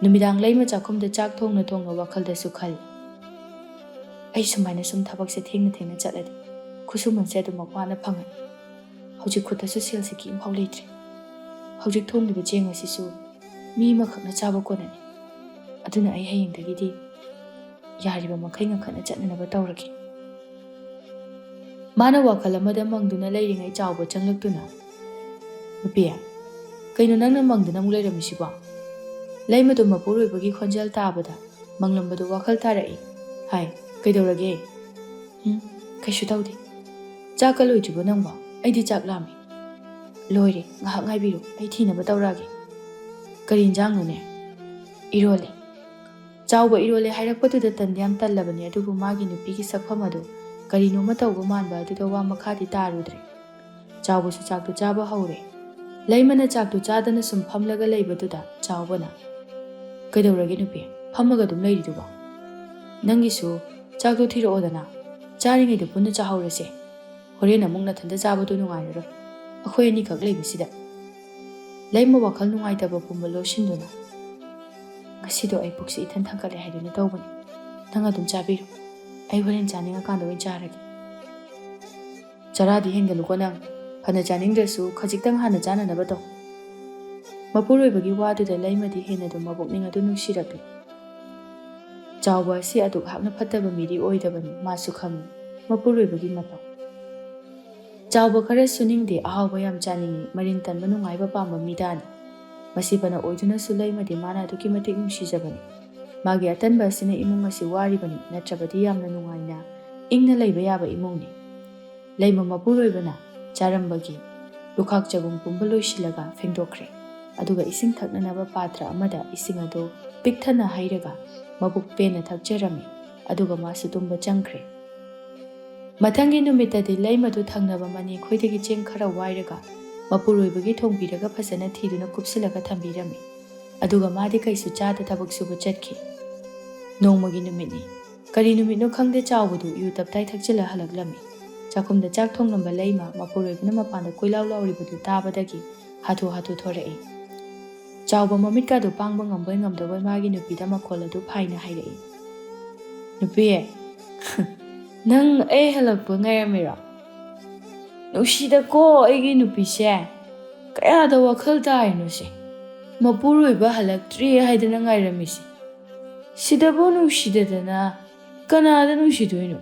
ꯅꯨꯃꯤꯗꯥꯡ ꯂꯩꯃ ꯆꯥꯛꯈꯨꯝꯗ ꯆꯥꯛ ꯊꯣꯡꯅ ꯊꯣꯡꯅ ꯋꯥꯈꯜꯗꯁꯨ ꯈꯜꯂꯤ, "ꯑꯩ ꯁꯨꯃꯥꯏꯅ ꯁꯨꯝ ꯊꯕꯛꯁꯦ ꯊꯦꯡꯅ ꯊꯦꯡꯅ ꯆꯠꯂꯗꯤ ꯈꯨꯠꯁꯨꯃꯟꯁꯦ ꯑꯗꯨꯃꯛ ꯋꯥꯅ ꯐꯪꯉꯅꯤ꯫ ꯍꯧꯖꯤꯛ ꯈꯨꯠꯇꯁꯨ ꯁꯦꯜꯁꯦ ꯀꯤꯝꯐꯥꯎ ꯂꯩꯇ꯭ꯔꯦ꯫ ꯍꯧꯖꯤꯛ ꯊꯣꯡꯂꯤꯕ ꯆꯦꯡ ꯑꯁꯤꯁꯨ ꯃꯤ ꯑꯃꯈꯛꯅ ꯆꯥꯕ ꯀꯣꯟꯅꯅꯤ꯫ ꯑꯗꯨꯅ ꯑꯩ ꯍꯌꯦꯡꯗꯒꯤꯗꯤ ꯌꯥꯔꯤꯕ ꯃꯈꯩ ꯉꯟꯈꯠꯅ ꯆꯠꯅꯅꯕ ꯇꯧꯔꯒꯦ꯫" ꯃꯥꯅ ꯋꯥꯈꯜ ꯑꯃꯗ ꯃꯪꯗꯨꯅ ꯂꯩꯔꯤꯉꯩ ꯆꯥꯎꯕ ꯆꯪꯂꯛꯇꯨꯅ, "ꯅꯨꯄꯤ, ꯀꯩꯅꯣ ꯅꯪꯅ ꯃꯪꯗꯨꯅ ꯑꯃꯨꯛ ꯂꯩꯔꯝꯃꯤꯁꯤꯕꯣ?" ꯂꯩꯃꯗꯨ ꯃꯄꯨꯔꯣꯏꯕꯒꯤ ꯈꯣꯟꯖꯦꯜ ꯇꯥꯕꯗ ꯃꯪꯂꯝꯕꯗꯨ ꯋꯥꯈꯜ ꯇꯥꯔꯛꯏ꯫ ꯍꯥꯏ, "ꯀꯩꯗꯧꯔꯒꯦ?" "ꯎꯝ, ꯀꯩꯁꯨ ꯇꯧꯗꯦ꯫ ꯆꯥꯛꯀ ꯂꯣꯏꯗ꯭ꯔꯤꯕꯣ ꯅꯪꯕꯣ? ꯑꯩꯗꯤ ꯆꯥꯛ ꯂꯥꯝꯃꯦ꯫" "ꯂꯣꯏꯔꯦ, ꯉꯥꯏꯍꯥꯛ ꯉꯥꯏꯕꯤꯔꯣ, ꯑꯩ ꯊꯤꯅꯕ ꯇꯧꯔꯛꯑꯒꯦ꯫" "ꯀꯔꯤ ꯏꯟꯖꯥꯡꯅꯣꯅꯦ?" "ꯏꯔꯣꯜꯂꯦ꯫" ꯆꯥꯎꯕ ꯏꯔꯣꯜꯂꯦ ꯍꯥꯏꯔꯛꯄꯗꯨꯗ ꯇꯟꯗꯤ ꯌꯥꯝ ꯇꯜꯂꯕꯅꯤ, ꯑꯗꯨꯕꯨ ꯃꯥꯒꯤ ꯅꯨꯄꯤꯒꯤ ꯁꯛꯐꯝ ꯑꯗꯨ ꯀꯔꯤꯅꯣꯃ ꯇꯧꯕ ꯃꯥꯟꯕ ꯑꯗꯨꯗ ꯋꯥ ꯃꯈꯥꯗꯤ ꯇꯥꯔꯨꯗ꯭ꯔꯦ꯫ ꯆꯥꯎꯕꯁꯨ ꯆꯥꯛꯇꯨ ꯆꯥꯕ ꯍꯧꯔꯦ꯫ ꯂꯩꯃꯅ ꯆꯥꯛꯇꯨ ꯆꯥꯗꯅ ꯁꯨꯝ ꯐꯝꯂꯒ ꯂꯩꯕꯗꯨꯗ ꯆꯥꯎꯕꯅ, "ꯀꯩꯗꯧꯔꯒꯦ ꯅꯨꯄꯤ? ꯐꯝꯃꯒ ꯑꯗꯨꯝ ꯂꯩꯔꯤꯗꯨꯕꯣ? ꯅꯪꯒꯤꯁꯨ ꯆꯥꯛꯇꯨ ꯊꯤꯔꯛꯑꯣꯗꯅ, ꯆꯥꯔꯤꯉꯩꯗ ꯄꯨꯟꯅ ꯆꯥꯍꯧꯔꯁꯦ꯫ ꯍꯣꯔꯦꯟ ꯑꯃꯨꯛ ꯅꯊꯟꯇ ꯆꯥꯕꯗꯨ ꯅꯨꯡꯉꯥꯏꯔꯔꯣꯏ, ꯑꯩꯈꯣꯏ ꯑꯅꯤꯈꯛ ꯂꯩꯕꯁꯤꯗ꯫" ꯂꯩꯃ ꯋꯥꯈꯜ ꯅꯨꯡꯉꯥꯏꯇꯕ ꯄꯨꯝꯕ ꯂꯣꯏꯁꯤꯟꯗꯨꯅ, "ꯉꯁꯤꯗꯣ ꯑꯩ ꯄꯨꯛꯁꯤ ꯏꯊꯟ ꯊꯟꯒꯠꯂꯦ ꯍꯥꯏꯗꯨꯅ ꯇꯧꯕꯅꯤ꯫ ꯅꯪ ꯑꯗꯨꯝ ꯆꯥꯕꯤꯔꯣ, ꯑꯩ ꯍꯣꯔꯦꯟ ꯆꯥꯅꯤꯡꯉꯀꯥꯟꯗ ꯑꯣꯏꯅ ꯆꯥꯔꯒꯦ꯫" "ꯆꯔꯥꯗꯤ ꯍꯦꯟꯒꯅꯨꯀꯣ ꯅꯪ꯫ ꯐꯅ ꯆꯥꯅꯤꯡꯗ꯭ꯔꯁꯨ ꯈꯖꯤꯛꯇꯪ ꯍꯥꯟꯅ ꯆꯥꯅꯅꯕ ꯇꯧ꯫" ꯃꯄꯨꯔꯣꯏꯕꯒꯤ ꯋꯥꯗꯨꯗ ꯂꯩꯃꯗꯤ ꯍꯦꯟꯅꯗꯨ ꯃꯕꯨꯛꯅꯤꯡ ꯑꯗꯨ ꯅꯨꯡꯁꯤꯔꯛꯂꯦ꯫ ꯆꯥꯎꯕ ꯑꯁꯤ ꯑꯗꯨꯛ ꯍꯥꯛꯅ ꯐꯠꯇꯕ ꯃꯤꯗꯤ ꯑꯣꯏꯗꯕꯅꯤ, ꯃꯥꯁꯨ ꯈꯪꯏ ꯃꯄꯨꯔꯣꯏꯕꯒꯤ ꯃꯇꯧ꯫ ꯆꯥꯎꯕ ꯈꯔ ꯁꯨꯅꯤꯡꯗꯦ, ꯑꯍꯥꯎꯕ ꯌꯥꯝ ꯆꯥꯅꯤꯡꯏ, ꯃꯔꯤꯟ ꯇꯟꯕ ꯅꯨꯡꯉꯥꯏꯕ ꯄꯥꯝꯕ ꯃꯤꯗꯥꯅꯤ꯫ ꯃꯁꯤ ꯐꯅ ꯑꯣꯏꯗꯨꯅꯁꯨ ꯂꯩꯃꯗꯤ ꯃꯥꯅ ꯑꯗꯨꯛꯀꯤ ꯃꯇꯤꯛ ꯅꯨꯡꯁꯤꯖꯕꯅꯤ꯫ ꯃꯥꯒꯤ ꯑꯇꯟꯕ ꯑꯁꯤꯅ ꯏꯃꯨꯡ ꯑꯁꯤ ꯋꯥꯔꯤꯕꯅꯤ, ꯅꯠꯇ꯭ꯔꯕꯗꯤ ꯌꯥꯝꯅ ꯅꯨꯡꯉꯥꯏꯅ ꯏꯪꯅ ꯂꯩꯕ ꯌꯥꯕ ꯏꯃꯨꯡꯅꯤ꯫ ꯂꯩꯃ ꯃꯄꯨꯔꯣꯏꯕꯅ ꯆꯥꯔꯝꯕꯒꯤ ꯂꯨꯈꯥꯛ ꯆꯒꯨꯝ ꯄꯨꯝꯕ ꯂꯣꯏꯁꯤꯜꯂꯒ ꯐꯦꯡꯗꯣꯛꯈ꯭ꯔꯦ꯫ ꯑꯗꯨꯒ ꯏꯁꯤꯡ ꯊꯛꯅꯅꯕ ꯄꯥꯇ꯭ꯔ ꯑꯃꯗ ꯏꯁꯤꯡ ꯑꯗꯨ ꯄꯤꯛ ꯊꯟꯅ ꯍꯩꯔꯒ ꯃꯕꯨꯛ ꯄꯦꯟꯅ ꯊꯛꯆꯔꯝꯃꯤ꯫ ꯑꯗꯨꯒ ꯃꯥꯁꯨ ꯇꯨꯝꯕ ꯆꯪꯈ꯭ꯔꯦ꯫ ꯃꯊꯪꯒꯤ ꯅꯨꯃꯤꯠꯇꯗꯤ ꯂꯩꯃꯗꯨ ꯊꯪꯅꯕ ꯃꯅꯦ ꯈꯣꯏꯗꯒꯤ ꯆꯦꯡ ꯈꯔ ꯋꯥꯏꯔꯒ ꯃꯄꯨꯔꯣꯏꯕꯒꯤ ꯊꯣꯡꯕꯤꯔꯒ ꯐꯖꯅ ꯊꯤꯗꯨꯅ ꯀꯨꯞꯁꯤꯜꯂꯒ ꯊꯝꯕꯤꯔꯝꯃꯤ꯫ ꯑꯗꯨꯒ ꯃꯥꯗꯤ ꯀꯩꯁꯨ ꯆꯥꯗ ꯊꯕꯛ ꯁꯨꯕ ꯆꯠꯈꯤ꯫ ꯅꯣꯡꯃꯒꯤ ꯅꯨꯃꯤꯠꯅꯤ꯫ ꯀꯔꯤ ꯅꯨꯃꯤꯠꯅꯣ ꯈꯪꯗꯦ, ꯆꯥꯎꯕꯗꯨ ꯌꯨ ꯇꯞꯇꯥꯏ ꯊꯛꯆꯤꯜꯂ ꯍꯜꯂꯛꯂꯝꯃꯤ꯫ ꯆꯥꯛꯈꯨꯝꯗ ꯆꯥꯛ ꯊꯣꯡꯂꯝꯕ ꯂꯩꯃ ꯃꯄꯨꯔꯣꯏꯕꯅ ꯃꯄꯥꯟꯗ ꯀꯣꯏꯂꯥꯎ ꯂꯥꯎꯔꯤꯕꯗꯨ ꯇꯥꯕꯗꯒꯤ ꯍꯥꯊꯨ ꯍꯥꯊꯨ ꯊꯣꯔꯛꯏ꯫ ꯆꯥꯎꯕ ꯃꯃꯤꯠꯀꯥꯗꯨ ꯄꯥꯡꯕ ꯉꯝꯕꯣꯏ ꯉꯝꯗꯕꯣꯏ ꯃꯥꯒꯤ ꯅꯨꯄꯤꯗ ꯃꯈꯣꯜ ꯑꯗꯨ ꯐꯥꯏꯅ ꯍꯥꯏꯔꯛꯏ, "ꯅꯨꯄꯤ, ꯅꯪ ꯑꯩ ꯍꯜꯂꯛꯄ ꯉꯥꯏꯔꯝꯃꯤꯔꯣ? ꯅꯨꯡꯁꯤꯗꯀꯣ ꯑꯩꯒꯤ ꯅꯨꯄꯤꯁꯦ꯫ ꯀꯌꯥꯗ ꯋꯥꯈꯜ ꯇꯥꯔꯤꯅꯣ ꯁꯦ? ꯃꯄꯨꯔꯣꯏꯕ ꯍꯜꯂꯛꯇ꯭ꯔꯤ ꯍꯥꯏꯗꯅ ꯉꯥꯏꯔꯝꯃꯤꯁꯦ꯫ ꯁꯤꯗꯕꯨ ꯅꯨꯡꯁꯤꯗꯗꯅ ꯀꯅꯥꯗ ꯅꯨꯡꯁꯤꯗꯣꯏꯅꯣ?"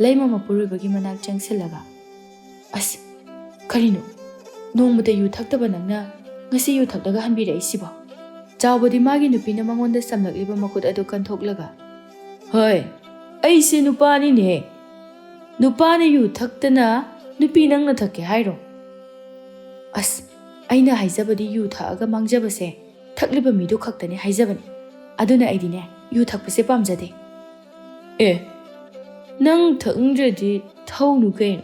ꯂꯩꯃ ꯃꯄꯨꯔꯣꯏꯕꯒꯤ ꯃꯅꯥꯛ ꯆꯪꯁꯤꯜꯂꯒ, "ꯑꯁ, ꯀꯔꯤꯅꯣ? ꯅꯣꯡꯃꯇ ꯌꯨ ꯊꯛꯇꯕ ꯅꯪꯅ ꯉꯁꯤ ꯌꯨ ꯊꯛꯂꯒ ꯍꯟꯕꯤꯔꯛꯏꯁꯤꯕꯣ?" ꯆꯥꯎꯕꯗꯤ ꯃꯥꯒꯤ ꯅꯨꯄꯤꯅ ꯃꯉꯣꯟꯗ ꯆꯝꯂꯛꯂꯤꯕ ꯃꯈꯨꯠ ꯑꯗꯨ ꯀꯟꯊꯣꯛꯂꯒ, "ꯍꯣꯏ, ꯑꯩꯁꯦ ꯅꯨꯄꯥꯅꯤꯅꯦ꯫ ꯅꯨꯄꯥꯅ ꯌꯨ ꯊꯛꯇꯅ ꯅꯨꯄꯤ ꯅꯪꯅ ꯊꯛꯀꯦ ꯍꯥꯏꯔꯣ? ꯑꯁ, ꯑꯩꯅ ꯍꯥꯏꯖꯕꯗꯤ ꯌꯨ ꯊꯛꯑꯒ ꯃꯥꯡꯖꯕꯁꯦ ꯊꯛꯂꯤꯕ ꯃꯤꯗꯨ ꯈꯛꯇꯅꯤ ꯍꯥꯏꯖꯕꯅꯤ꯫ ꯑꯗꯨꯅ ꯑꯩꯗꯤꯅꯦ, ꯌꯨ ꯊꯛꯄꯁꯦ ꯄꯥꯝꯖꯗꯦ꯫" "ꯑꯦ, ꯅꯪ ꯊꯛꯅꯤꯡꯗ꯭ꯔꯗꯤ ꯊꯛꯎꯅꯨ ꯀꯩꯅꯣ꯫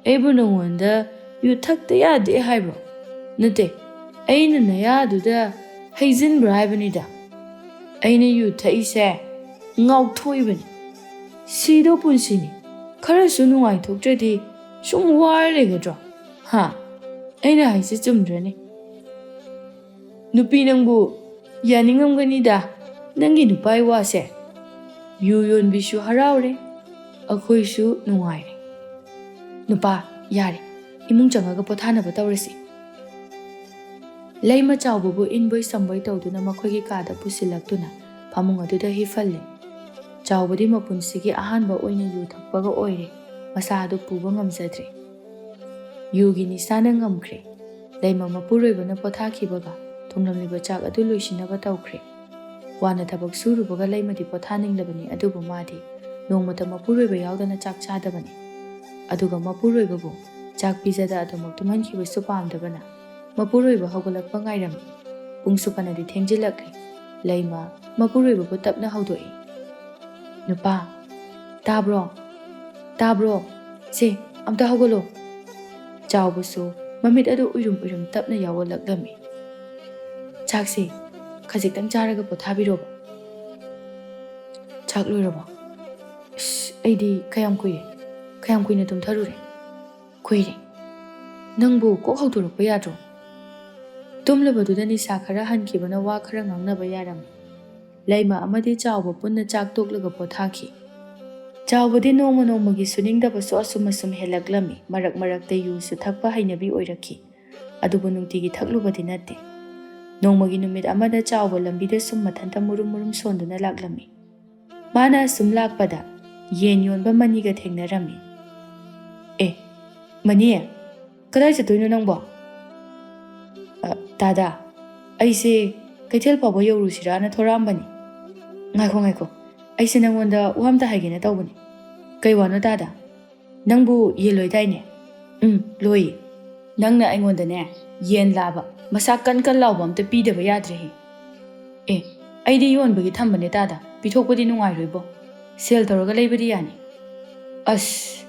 ꯑꯩꯕꯨ ꯅꯉꯣꯟꯗ ꯌꯨ ꯊꯛꯇ ꯌꯥꯗꯦ ꯍꯥꯏꯕ꯭ꯔꯣ? ꯅꯠꯇꯦ, ꯑꯩꯅ ꯅꯌꯥꯗꯨꯗ ꯍꯩꯖꯤꯟꯕ꯭ꯔꯥ ꯍꯥꯏꯕꯅꯤꯗ꯫ ꯑꯩꯅ ꯌꯨ ꯊꯛꯏꯁꯦ ꯉꯥꯎꯊꯣꯛꯏꯕꯅꯤ꯫ ꯁꯤꯗꯧ ꯄꯨꯟꯁꯤꯅꯤ, ꯈꯔꯁꯨ ꯅꯨꯡꯉꯥꯏꯊꯣꯛꯇ꯭ꯔꯗꯤ ꯁꯨꯝ ꯋꯥꯔ ꯂꯩꯒꯗ꯭ꯔꯣ? ꯍꯥ? ꯑꯩꯅ ꯍꯥꯏꯁꯦ ꯆꯨꯝꯗ꯭ꯔꯅꯦ? ꯅꯨꯄꯤ ꯅꯪꯕꯨ ꯌꯥꯅꯤꯡꯉꯝꯒꯅꯤꯗ, ꯅꯪꯒꯤ ꯅꯨꯄꯥꯒꯤ ꯋꯥꯁꯦ꯫ ꯌꯨ ꯌꯣꯟꯕꯤꯁꯨ ꯍꯔꯥꯎꯔꯦ, ꯑꯩꯈꯣꯏꯁꯨ ꯅꯨꯡꯉꯥꯏꯔꯦ꯫ ꯅꯨꯄꯥ, ꯌꯥꯔꯦ, ꯏꯃꯨꯡ ꯆꯪꯉꯒ ꯄꯣꯊꯥꯅꯕ ꯇꯧꯔꯁꯤ꯫" ꯂꯩꯃ ꯆꯥꯎꯕꯕꯨ ꯏꯟꯕꯣꯏ ꯁꯝꯕꯣꯏ ꯇꯧꯗꯨꯅ ꯃꯈꯣꯏꯒꯤ ꯀꯥꯗ ꯄꯨꯁꯤꯜꯂꯛꯇꯨꯅ ꯐꯃꯨꯡ ꯑꯗꯨꯗ ꯍꯤꯞꯍꯜꯂꯦ꯫ ꯆꯥꯎꯕꯗꯤ ꯃꯄꯨꯟꯁꯤꯒꯤ ꯑꯍꯥꯟꯕ ꯑꯣꯏꯅ ꯌꯨ ꯊꯛꯄꯒ ꯑꯣꯏꯔꯦ ꯃꯁꯥ ꯑꯗꯨ ꯄꯨꯕ ꯉꯝꯖꯗ꯭ꯔꯦ꯫ ꯌꯨꯒꯤ ꯅꯤꯁꯥꯅ ꯉꯝꯈ꯭ꯔꯦ꯫ ꯂꯩꯃ ꯃꯄꯨꯔꯣꯏꯕꯅ ꯄꯣꯊꯥꯈꯤꯕꯒ ꯊꯣꯡꯂꯝꯂꯤꯕ ꯆꯥꯛ ꯑꯗꯨ ꯂꯣꯏꯁꯤꯟꯅꯕ ꯇꯧꯈ꯭ꯔꯦ꯫ ꯋꯥꯅ ꯊꯕꯛ ꯁꯨꯔꯨꯕꯒ ꯂꯩꯃꯗꯤ ꯄꯣꯊꯥꯅꯤꯡꯂꯕꯅꯤ, ꯑꯗꯨꯕꯨ ꯃꯥꯗꯤ ꯅꯣꯡꯃꯇ ꯃꯄꯨꯔꯣꯏꯕ ꯌꯥꯎꯗꯅ ꯆꯥꯛ ꯆꯥꯗꯕꯅꯤ꯫ ꯑꯗꯨꯒ ꯃꯄꯨꯔꯣꯏꯕꯕꯨ ꯆꯥꯛ ꯄꯤꯖꯗ ꯑꯗꯨꯃꯛ ꯇꯨꯝꯍꯟꯈꯤꯕꯁꯨ ꯄꯥꯝꯗꯕꯅ ꯃꯄꯨꯔꯣꯏꯕ ꯍꯧꯒꯠꯂꯛꯄ ꯉꯥꯏꯔꯝꯃꯤ꯫ ꯄꯨꯡꯁꯨ ꯐꯅꯗꯤ ꯊꯦꯡꯖꯤꯜꯂꯛꯂꯦ꯫ ꯂꯩꯃ ꯃꯄꯨꯔꯣꯏꯕꯕꯨ ꯇꯞꯅ ꯍꯧꯗꯣꯛꯏ꯫ "ꯅꯨꯄꯥ, ꯇꯥꯕ꯭ꯔꯣ? ꯇꯥꯕ꯭ꯔꯣ? ꯁꯦ, ꯑꯝꯇ ꯍꯧꯒꯠꯂꯣ!" ꯆꯥꯎꯕꯁꯨ ꯃꯃꯤꯠ ꯑꯗꯨ ꯎꯏꯔꯨꯝ ꯎꯏꯔꯨꯝ ꯇꯞꯅ ꯌꯥꯎꯍꯜꯂꯛꯂꯝꯃꯤ꯫ "ꯆꯥꯛꯁꯦ ꯈꯖꯤꯛꯇꯪ ꯆꯥꯔꯒ ꯄꯣꯊꯥꯕꯤꯔꯣꯕ꯫" "ꯆꯥꯛ ꯂꯣꯏꯔꯕꯣ? ꯑꯁ, ꯑꯩꯗꯤ ꯀꯌꯥꯝ ꯀꯨꯏꯔꯦ, ꯀꯌꯥꯝ ꯀꯨꯏꯅ ꯇꯨꯝꯊꯔꯨꯔꯦ꯫ ꯀꯨꯏꯔꯦ꯫ ꯅꯪꯕꯨ ꯀꯣꯛ ꯍꯧꯗꯣꯔꯛꯄ ꯌꯥꯗ꯭ꯔꯣ?" ꯇꯨꯝꯂꯕꯗꯨꯗ ꯅꯤꯁꯥ ꯈꯔ ꯍꯟꯈꯤꯕꯅ ꯋꯥ ꯈꯔ ꯉꯥꯡꯅꯕ ꯌꯥꯔꯝꯃꯤ꯫ ꯂꯩꯃ ꯑꯃꯗꯤ ꯆꯥꯎꯕ ꯄꯨꯟꯅ ꯆꯥꯛ ꯇꯣꯛꯂꯒ ꯄꯣꯊꯥꯈꯤ꯫ ꯆꯥꯎꯕꯗꯤ ꯅꯣꯡꯃ ꯅꯣꯡꯃꯒꯤ ꯁꯨꯅꯤꯡꯗꯕꯁꯨ ꯑꯁꯨꯝ ꯑꯁꯨꯝ ꯍꯦꯜꯂꯛꯂꯝꯃꯤ꯫ ꯃꯔꯛ ꯃꯔꯛꯇ ꯌꯨꯁꯨ ꯊꯛꯄ ꯍꯩꯅꯕꯤ ꯑꯣꯏꯔꯛꯈꯤ꯫ ꯑꯗꯨꯕꯨ ꯅꯨꯡꯇꯤꯒꯤ ꯊꯛꯂꯨꯕꯗꯤ ꯅꯠꯇꯦ꯫ ꯅꯣꯡꯃꯒꯤ ꯅꯨꯃꯤꯠ ꯑꯃꯗ ꯆꯥꯎꯕ ꯂꯝꯕꯤꯗ ꯁꯨꯝ ꯃꯊꯟꯇ ꯃꯨꯔꯨꯝ ꯃꯨꯔꯨꯝ ꯁꯣꯟꯗꯨꯅ ꯂꯥꯛꯂꯝꯃꯤ꯫ ꯃꯥꯅ ꯑꯁꯨꯝ ꯂꯥꯛꯄꯗ ꯌꯦꯟ ꯌꯣꯟꯕ ꯃꯅꯤꯒ ꯊꯦꯡꯅꯔꯝꯃꯤ꯫ "ꯑꯦ, ꯃꯅꯤ, ꯀꯗꯥꯏ ꯆꯠꯇꯣꯏꯅꯣ ꯅꯪꯕꯣ?" "ꯑ, ꯇꯥꯗꯥ, ꯑꯩꯁꯦ ꯀꯩꯊꯦꯜ ꯐꯥꯎꯕ ꯌꯧꯔꯨꯁꯤꯔꯥꯅ ꯊꯣꯔꯛꯑꯝꯕꯅꯤ꯫" "ꯉꯥꯏꯈꯣ, ꯉꯥꯏꯈꯣ, ꯑꯩꯁꯦ ꯅꯪꯉꯣꯟꯗ ꯋꯥ ꯑꯝꯇ ꯍꯥꯏꯒꯦꯅ ꯇꯧꯕꯅꯤ꯫" "ꯀꯩ ꯋꯥꯅꯣ ꯇꯥꯗꯥ? ꯅꯪꯕꯨ ꯌꯦꯟ ꯂꯣꯏꯗꯥꯏꯅꯦ?" "ꯎꯝ, ꯂꯣꯏꯌꯦ꯫" "ꯅꯪꯅ ꯑꯩꯉꯣꯟꯗꯅꯦ, ꯌꯦꯟ ꯂꯥꯕ, ꯃꯁꯥ ꯀꯟ ꯀꯟ ꯂꯥꯎꯕ ꯑꯝꯇ ꯄꯤꯗꯕ ꯌꯥꯗ꯭ꯔꯦꯍꯦ꯫" "ꯑꯦ, ꯑꯩꯗꯤ ꯌꯣꯟꯕꯒꯤ ꯊꯝꯕꯅꯦ ꯇꯥꯗꯥ, ꯄꯤꯊꯣꯛꯄꯗꯤ ꯅꯨꯡꯉꯥꯏꯔꯣꯏꯕꯣ꯫ ꯁꯦꯜ ꯇꯧꯔꯒ ꯂꯩꯕꯗꯤ ꯌꯥꯅꯤ꯫" "ꯑꯁ,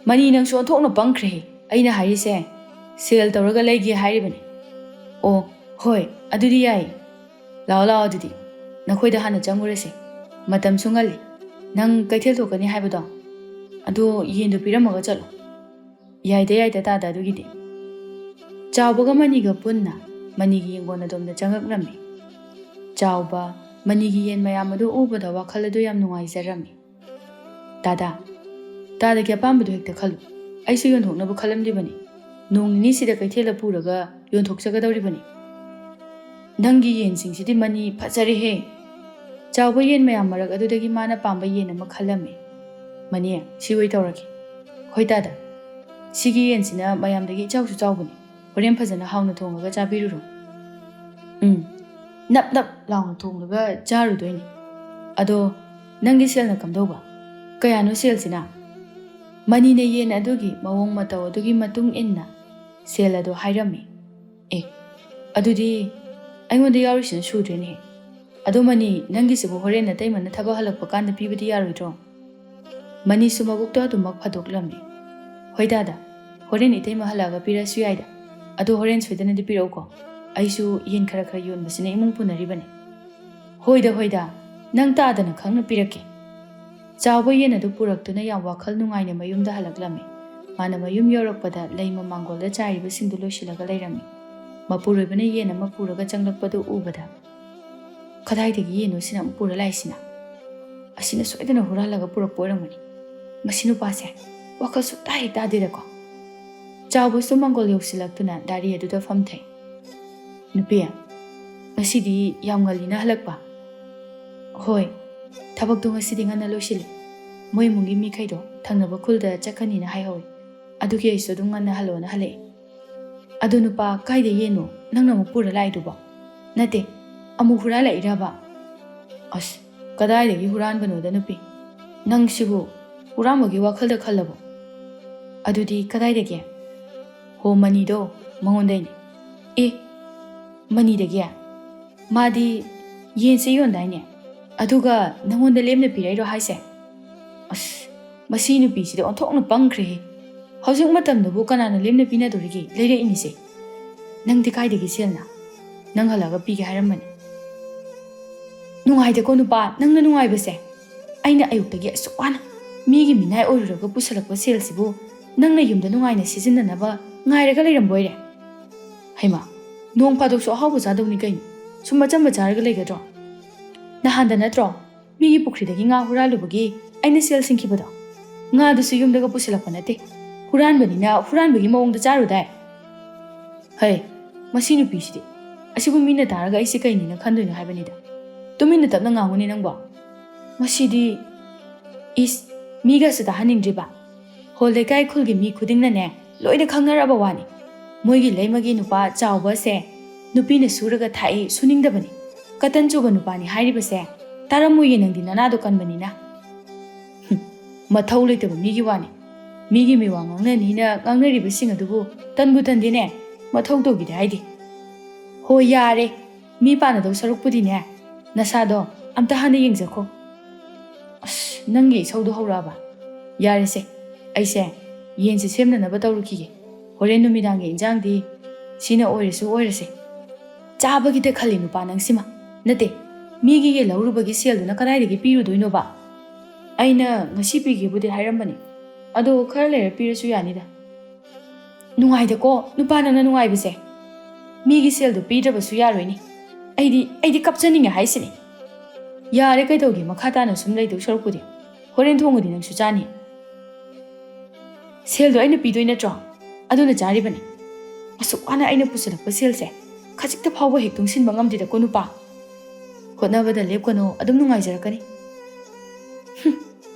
ꯃꯅꯤ, ꯅꯪꯁꯨ ꯑꯣꯟꯊꯣꯛꯅ ꯄꯪꯈ꯭ꯔꯦꯍꯦ꯫ ꯑꯩꯅ ꯍꯥꯏꯔꯤꯁꯦ ꯁꯦꯜ ꯇꯧꯔꯒ ꯂꯩꯒꯦ ꯍꯥꯏꯔꯤꯕꯅꯤ꯫" "ꯑꯣ, ꯍꯣꯏ, ꯑꯗꯨꯗꯤ ꯌꯥꯏ꯫ ꯂꯥꯛꯑꯣ, ꯂꯥꯛꯑꯣ, ꯑꯗꯨꯗꯤ ꯅꯈꯣꯏꯗ ꯍꯥꯟꯅ ꯆꯪꯉꯨꯔꯁꯦ꯫ ꯃꯇꯝꯁꯨ ꯉꯜꯂꯤ꯫ ꯅꯪ ꯀꯩꯊꯦꯜ ꯊꯣꯛꯀꯅꯤ ꯍꯥꯏꯕꯗꯣ, ꯑꯗꯣ ꯌꯦꯟꯗꯣ ꯄꯤꯔꯝꯃꯒ ꯆꯠꯂꯣ꯫" "ꯌꯥꯏꯗ, ꯌꯥꯏꯗ ꯇꯥꯗ, ꯑꯗꯨꯒꯤꯗꯤ꯫" ꯆꯥꯎꯕꯒ ꯃꯅꯤꯒ ꯄꯨꯟꯅ ꯃꯅꯤꯒꯤ ꯌꯦꯡꯒꯣꯟ ꯑꯗꯣꯝꯗ ꯆꯪꯉꯛꯂꯝꯃꯤ꯫ ꯆꯥꯎꯕ ꯃꯅꯤꯒꯤ ꯌꯦꯟ ꯃꯌꯥꯝ ꯑꯗꯨ ꯎꯕꯗ ꯋꯥꯈꯜ ꯑꯗꯨ ꯌꯥꯝ ꯅꯨꯡꯉꯥꯏꯖꯔꯝꯃꯤ꯫ "ꯇꯥꯗꯥ, ꯇꯥꯗꯒꯤ ꯑꯄꯥꯝꯕꯗꯨ ꯍꯦꯛꯇ ꯈꯜꯂꯨ꯫ ꯑꯩꯁꯨ ꯌꯣꯟꯊꯣꯛꯅꯕ ꯈꯜꯂꯝꯂꯤꯕꯅꯤ꯫ ꯅꯣꯡ ꯅꯤꯅꯤꯁꯤꯗ ꯀꯩꯊꯦꯜꯗ ꯄꯨꯔꯒ ꯌꯣꯟꯊꯣꯛꯆꯒꯗꯧꯔꯤꯕꯅꯤ꯫" "ꯅꯪꯒꯤ ꯌꯦꯟꯁꯤꯡꯁꯤꯗꯤ ꯃꯅꯤ ꯐꯖꯔꯦꯍꯦ!" ꯆꯥꯎꯕ ꯌꯦꯟ ꯃꯌꯥꯝ ꯃꯔꯛ ꯑꯗꯨꯗꯒꯤ ꯃꯥꯅ ꯄꯥꯝꯕ ꯌꯦꯟ ꯑꯃ ꯈꯜꯂꯝꯃꯤ꯫ "ꯃꯅꯤ, ꯁꯤ ꯑꯣꯏ ꯇꯧꯔꯒꯦ꯫" "ꯍꯣꯏ ꯇꯥꯗꯥ, ꯁꯤꯒꯤ ꯌꯦꯟꯁꯤꯅ ꯃꯌꯥꯝꯗꯒꯤ ꯏꯆꯥꯎꯁꯨ ꯆꯥꯎꯕꯅꯤ꯫ ꯍꯣꯔꯦꯟ ꯐꯖꯅ ꯍꯥꯎꯅ ꯊꯣꯡꯉꯒ ꯆꯥꯕꯤꯔꯨꯔꯣ꯫" "ꯎꯝ, ꯅꯞ ꯅꯞ ꯂꯥꯎꯅ ꯊꯣꯡꯂꯒ ꯆꯥꯔꯨꯗꯣꯏꯅꯤ꯫ ꯑꯗꯣ ꯅꯪꯒꯤ ꯁꯦꯜꯅ ꯀꯝꯗꯧꯕ? ꯀꯌꯥꯅꯣ ꯁꯦꯜꯁꯤꯅ?" ꯃꯅꯤꯅ ꯌꯦꯟ ꯑꯗꯨꯒꯤ ꯃꯑꯣꯡ ꯃꯇꯧ ꯑꯗꯨꯒꯤ ꯃꯇꯨꯡ ꯏꯟꯅ ꯁꯦꯜ ꯑꯗꯨ ꯍꯥꯏꯔꯝꯃꯤ꯫ ꯑꯦ, ꯑꯗꯨꯗꯤ ꯑꯩꯉꯣꯟꯗ ꯌꯥꯎꯔꯤꯁꯤꯅ ꯁꯨꯗ꯭ꯔꯦꯅꯦ꯫ ꯑꯗꯣ ꯃꯅꯤ, ꯅꯪꯒꯤꯁꯤꯕꯨ ꯍꯣꯔꯦꯟ ꯅꯇꯩꯃꯅ ꯊꯕꯛ ꯍꯜꯂꯛꯄ ꯀꯥꯟꯗ ꯄꯤꯕꯗꯤ ꯌꯥꯔꯣꯏꯗ꯭ꯔꯣ? ꯃꯅꯤꯁꯨ ꯃꯕꯨꯛꯇꯣ ꯑꯗꯨꯃꯛ ꯐꯥꯗꯣꯛꯂꯝꯃꯤ꯫ "ꯍꯣꯏ ꯗꯥꯗꯥ, ꯍꯣꯔꯦꯟ ꯏꯇꯩꯃ ꯍꯜꯂꯛꯑꯒ ꯄꯤꯔꯛꯑꯁꯨ ꯌꯥꯏꯗ꯫ ꯑꯗꯣ ꯍꯣꯔꯦꯟ ꯁꯣꯏꯗꯅꯗꯤ ꯄꯤꯔꯛꯎꯀꯣ꯫ ꯑꯩꯁꯨ ꯌꯦꯟ ꯈꯔ ꯈꯔ ꯌꯣꯟꯕꯁꯤꯅ ꯏꯃꯨꯡ ꯄꯨꯅꯔꯤꯕꯅꯤ"꯫ "ꯍꯣꯏꯗ, ꯍꯣꯏꯗ, ꯅꯪ ꯇꯥꯗꯅ ꯈꯪꯅ ꯄꯤꯔꯛꯀꯦ"꯫ ꯆꯥꯎꯕ ꯌꯦꯟ ꯑꯗꯨ ꯄꯨꯔꯛꯇꯨꯅ ꯌꯥꯝ ꯋꯥꯈꯜ ꯅꯨꯡꯉꯥꯏꯅ ꯃꯌꯨꯝꯗ ꯍꯜꯂꯛꯂꯝꯃꯤ꯫ ꯃꯥꯅ ꯃꯌꯨꯝ ꯌꯧꯔꯛꯄꯗ ꯂꯩꯃ ꯃꯥꯡꯒꯣꯜꯗ ꯆꯥꯏꯔꯤꯕꯁꯤꯡꯗꯨ ꯂꯣꯏꯁꯤꯜꯂꯒ ꯂꯩꯔꯝꯃꯤ꯫ ꯃꯄꯨꯔꯣꯏꯕꯅ ꯌꯦꯟ ꯑꯃ ꯄꯨꯔꯒ ꯆꯪꯂꯛꯄꯗꯨ ꯎꯕꯗ, "ꯀꯗꯥꯏꯗꯒꯤ ꯌꯦꯟꯅꯣ ꯁꯤꯅ ꯑꯃꯨꯛ ꯄꯨꯔ ꯂꯥꯛꯏꯁꯤꯅ? ꯑꯁꯤꯅ ꯁꯣꯏꯗꯅ ꯍꯨꯔꯥꯜꯂꯒ ꯄꯨꯔꯛꯄ ꯑꯣꯏꯔꯝꯒꯅꯤ꯫ ꯃꯁꯤ ꯅꯨꯄꯥꯁꯦ ꯋꯥꯈꯜ ꯁꯨꯛꯇꯥ ꯍꯦꯛ ꯇꯥꯗꯦꯗꯀꯣ"꯫ ꯆꯥꯎꯕꯁꯨ ꯃꯥꯡꯒꯣꯜ ꯌꯧꯁꯤꯜꯂꯛꯇꯨꯅ ꯗꯥꯔꯤ ꯑꯗꯨꯗ ꯐꯝꯊꯩ꯫ "ꯅꯨꯄꯤ, ꯉꯁꯤꯗꯤ ꯌꯥꯝ ꯉꯜꯂꯤꯅ ꯍꯜꯂꯛꯄ?" "ꯍꯣꯏ, ꯊꯕꯛꯇꯣ ꯉꯁꯤꯗꯤ ꯉꯟꯅ ꯂꯣꯏꯁꯤꯜꯂꯤ꯫ ꯃꯣꯏ ꯏꯃꯨꯡꯒꯤ ꯃꯤꯈꯩꯗꯣ ꯊꯪꯅꯕ ꯈꯨꯜꯗ ꯆꯠꯀꯅꯤꯅ ꯍꯥꯏꯍꯧꯋꯤ꯫ ꯑꯗꯨꯒꯤ ꯑꯩꯁꯨ ꯑꯗꯨꯝ ꯉꯟꯅ ꯍꯜꯂꯣꯅ ꯍꯜꯂꯛꯑꯦ"꯫ "ꯑꯗꯨ ꯅꯨꯄꯥ ꯀꯥꯏꯗ ꯌꯦꯟꯅꯣ ꯅꯪꯅ ꯑꯃꯨꯛ ꯄꯨꯔ ꯂꯥꯛꯏꯗꯨꯕꯣ? ꯅꯠꯇꯦ, ꯑꯃꯨꯛ ꯍꯨꯔꯥꯜꯂꯛꯏꯔꯕ?" "ꯑꯁ, ꯀꯗꯥꯏꯗꯒꯤ ꯍꯨꯔꯥꯟꯕꯅꯣꯗ ꯅꯨꯄꯤ꯫ ꯅꯪꯁꯤꯕꯨ ꯍꯨꯔꯥꯟꯕꯒꯤ ꯋꯥꯈꯜꯗ ꯈꯜꯂꯕꯣ?" "ꯑꯗꯨꯗꯤ ꯀꯗꯥꯏꯗꯒꯤ?" "ꯍꯣ, ꯃꯅꯤꯗꯣ, ꯃꯉꯣꯟꯗꯩꯅꯦ"꯫ "ꯑꯦ, ꯃꯅꯤꯗꯒꯤ? ꯃꯥꯗꯤ ꯌꯦꯟꯁꯦ ꯌꯣꯟꯗꯥꯏꯅꯦ? ꯑꯗꯨꯒ ꯅꯪꯉꯣꯟꯗ ꯂꯦꯝꯅ ꯄꯤꯔꯛꯏꯔꯣ ꯍꯥꯏꯁꯦ? ꯑꯁ, ꯃꯁꯤ ꯅꯨꯄꯤꯁꯤꯗꯤ ꯑꯣꯟꯊꯣꯛꯅ ꯄꯪꯈ꯭ꯔꯦꯍꯦ꯫ ꯍꯧꯖꯤꯛ ꯃꯇꯝꯗꯕꯨ ꯀꯅꯥꯅ ꯂꯦꯝꯅ ꯄꯤꯅꯗꯣꯔꯤꯒꯦ? ꯂꯩꯔꯛꯏꯅꯤꯁꯦ꯫ ꯅꯪꯗꯤ ꯀꯥꯏꯗꯒꯤ ꯁꯦꯜꯅ? ꯅꯪ ꯍꯜꯂꯛꯑꯒ ꯄꯤꯒꯦ ꯍꯥꯏꯔꯝꯕꯅꯦ"꯫ "ꯅꯨꯡꯉꯥꯏꯗꯦꯀꯣ ꯅꯨꯄꯥ, ꯅꯪꯅ ꯅꯨꯡꯉꯥꯏꯕꯁꯦ꯫ ꯑꯩꯅ ꯑꯌꯨꯛꯇꯒꯤ ꯑꯁꯨꯛ ꯋꯥꯅ ꯃꯤꯒꯤ ꯃꯤꯅꯥꯏ ꯑꯣꯏꯔꯨꯔꯒ ꯄꯨꯁꯜꯂꯛꯄ ꯁꯦꯜꯁꯤꯕꯨ ꯅꯪꯅ ꯌꯨꯝꯗ ꯅꯨꯡꯉꯥꯏꯅ ꯁꯤꯖꯤꯟꯅꯅꯕ ꯉꯥꯏꯔꯒ ꯂꯩꯔꯝꯕꯣꯏꯔꯦ꯫ ꯍꯩꯃꯥ, ꯅꯣꯡ ꯐꯥꯗꯣꯛꯁꯨ ꯑꯍꯥꯎꯕ ꯆꯥꯗꯧꯅꯤ ꯀꯩꯅꯣ꯫ ꯁꯨꯝ ꯑꯆꯝꯕ ꯆꯥꯔꯒ ꯂꯩꯒꯗ꯭ꯔꯣ? ꯅꯍꯥꯟꯗ ꯅꯠꯇ꯭ꯔꯣ ꯃꯤꯒꯤ ꯄꯨꯈ꯭ꯔꯤꯗꯒꯤ ꯉꯥ ꯍꯨꯔꯥꯜꯂꯨꯕꯒꯤ ꯑꯩꯅ ꯁꯦꯜ ꯁꯤꯡꯈꯤꯕꯗꯣ? ꯉꯥꯗꯨꯁꯨ ꯌꯨꯝꯗꯒ ꯄꯨꯁꯤꯜꯂꯛꯄ ꯅꯠꯇꯦ꯫ ꯍꯨꯔꯥꯟꯕꯅꯤꯅ ꯍꯨꯔꯥꯟꯕꯒꯤ ꯃꯑꯣꯡꯗ ꯆꯥꯔꯨꯗꯥꯏ꯫ ꯍꯩ, ꯃꯁꯤ ꯅꯨꯄꯤꯁꯤꯗꯤ꯫ ꯑꯁꯤꯕꯨ ꯃꯤꯅ ꯇꯥꯔꯒ ꯑꯩꯁꯦ ꯀꯩꯅꯤꯅ ꯈꯟꯗꯣꯏꯅꯣ ꯍꯥꯏꯕꯅꯤꯗ꯫ ꯇꯨꯃꯤꯟꯅ ꯇꯞꯅ ꯉꯥꯡꯉꯨꯅꯦ ꯅꯪꯕꯣ꯫ ꯃꯁꯤꯗꯤ, ꯏꯁ, ꯃꯤꯒꯁꯨ ꯇꯥꯍꯟꯅꯤꯡꯗ꯭ꯔꯤꯕ? ꯍꯣ, ꯂꯩꯀꯥꯏ ꯈꯨꯜꯒꯤ ꯃꯤ ꯈꯨꯗꯤꯡꯅꯅꯦ, ꯂꯣꯏꯅ ꯈꯪꯅꯔꯕ ꯋꯥꯅꯤ꯫ ꯃꯣꯏꯒꯤ ꯂꯩꯃꯒꯤ ꯅꯨꯄꯥ ꯆꯥꯎꯕꯁꯦ ꯅꯨꯄꯤꯅ ꯁꯨꯔꯒ ꯊꯥꯛꯏ, ꯁꯨꯅꯤꯡꯗꯕꯅꯤ, ꯀꯇꯟ ꯆꯨꯕ ꯅꯨꯄꯥꯅꯤ ꯍꯥꯏꯔꯤꯕꯁꯦ꯫ ꯇꯥꯔꯝꯃꯣꯏꯌꯦ ꯅꯪꯗꯤ, ꯅꯅꯥꯗꯣ ꯀꯟꯕꯅꯤꯅ꯫ ꯍꯨꯝ, ꯃꯊꯧ ꯂꯩꯇꯕ ꯃꯤꯒꯤ ꯋꯥꯅꯤ꯫ ꯃꯤꯒꯤ ꯃꯤꯋꯥ ꯉꯥꯡꯅꯅꯤꯅ ꯉꯥꯡꯅꯔꯤꯕꯁꯤꯡ ꯑꯗꯨꯕꯨ ꯇꯟꯕꯨ ꯇꯟꯗꯦꯅꯦ꯫ ꯃꯊꯧ ꯇꯧꯈꯤꯗꯦ ꯍꯥꯏꯗꯤ? ꯍꯣꯏ, ꯌꯥꯔꯦ, ꯃꯤ ꯄꯥꯟꯅꯗꯧ ꯁꯔꯨꯛꯄꯨꯗꯤꯅꯦ, ꯅꯁꯥꯗꯣ ꯑꯝꯇ ꯍꯥꯟꯅ ꯌꯦꯡꯖꯈꯣ꯫ ꯑꯁ, ꯅꯪꯒꯤ ꯏꯁꯧꯗꯣ ꯍꯧꯔꯛꯑꯕ? ꯌꯥꯔꯦꯁꯦ, ꯑꯩꯁꯦ ꯌꯦꯟꯁꯦ ꯁꯦꯝꯅꯅꯕ ꯇꯧꯔꯨꯈꯤꯒꯦ꯫ ꯍꯣꯔꯦꯟ ꯅꯨꯃꯤꯗꯥꯡꯒꯤ ꯏꯟꯖꯥꯡꯗꯤ ꯁꯤꯅ ꯑꯣꯏꯔꯁꯨ ꯑꯣꯏꯔꯁꯦ꯫ ꯆꯥꯕꯒꯤꯗ ꯈꯜꯂꯤ ꯅꯨꯄꯥ ꯅꯪꯁꯤꯃ꯫ ꯅꯠꯇꯦ, ꯃꯤꯒꯤ ꯌꯦꯟ ꯂꯧꯔꯨꯕꯒꯤ ꯁꯦꯜꯗꯨꯅ ꯀꯗꯥꯏꯗꯒꯤ ꯄꯤꯔꯨꯗꯣꯏꯅꯣꯕ? ꯑꯩꯅ ꯉꯁꯤ ꯄꯤꯒꯦꯕꯨꯗꯤ ꯍꯥꯏꯔꯝꯕꯅꯤ, ꯑꯗꯣ ꯈꯔ ꯂꯩꯔ ꯄꯤꯔꯁꯨ ꯌꯥꯅꯤꯗ꯫ ꯅꯨꯡꯉꯥꯏꯗꯀꯣ ꯅꯨꯄꯥ ꯅꯪꯅ ꯅꯨꯡꯉꯥꯏꯕꯁꯦ꯫ ꯃꯤꯒꯤ ꯁꯦꯜꯗꯣ ꯄꯤꯗ꯭ꯔꯕꯁꯨ ꯌꯥꯔꯣꯏꯅꯦ꯫ ꯑꯩꯗꯤ, ꯑꯩꯗꯤ ꯀꯞꯆꯅꯤꯡꯉꯦ ꯍꯥꯏꯁꯤꯅꯤ꯫ ꯌꯥꯔꯦ, ꯀꯩꯗꯧꯒꯦ, ꯃꯈꯥ ꯇꯥꯅ ꯁꯨꯝ ꯂꯩꯗꯧ ꯁꯔꯨꯛꯄꯨꯗꯤ꯫ ꯍꯣꯔꯦꯟ ꯊꯣꯡꯉꯗꯤ ꯅꯪꯁꯨ ꯆꯥꯅꯤ꯫ ꯁꯦꯜꯗꯣ ꯑꯩꯅ ꯄꯤꯗꯣꯏ ꯅꯠꯇ꯭ꯔꯣ? ꯑꯗꯨꯅ ꯆꯥꯔꯤꯕꯅꯤ꯫ ꯑꯁꯨꯛ ꯋꯥꯅ ꯑꯩꯅ ꯄꯨꯁꯜꯂꯛꯄ ꯁꯦꯜꯁꯦ ꯈꯖꯤꯛꯇ ꯐꯥꯎꯕ ꯍꯦꯛ ꯇꯨꯡꯁꯤꯟꯕ ꯉꯝꯗꯦꯗꯀꯣ ꯅꯨꯄꯥ꯫ ꯍꯣꯠꯅꯕꯗ ꯂꯦꯞꯀꯅꯣ, ꯑꯗꯨꯝ ꯅꯨꯡꯉꯥꯏꯖꯔꯛꯀꯅꯤ꯫ ꯍꯨꯝ,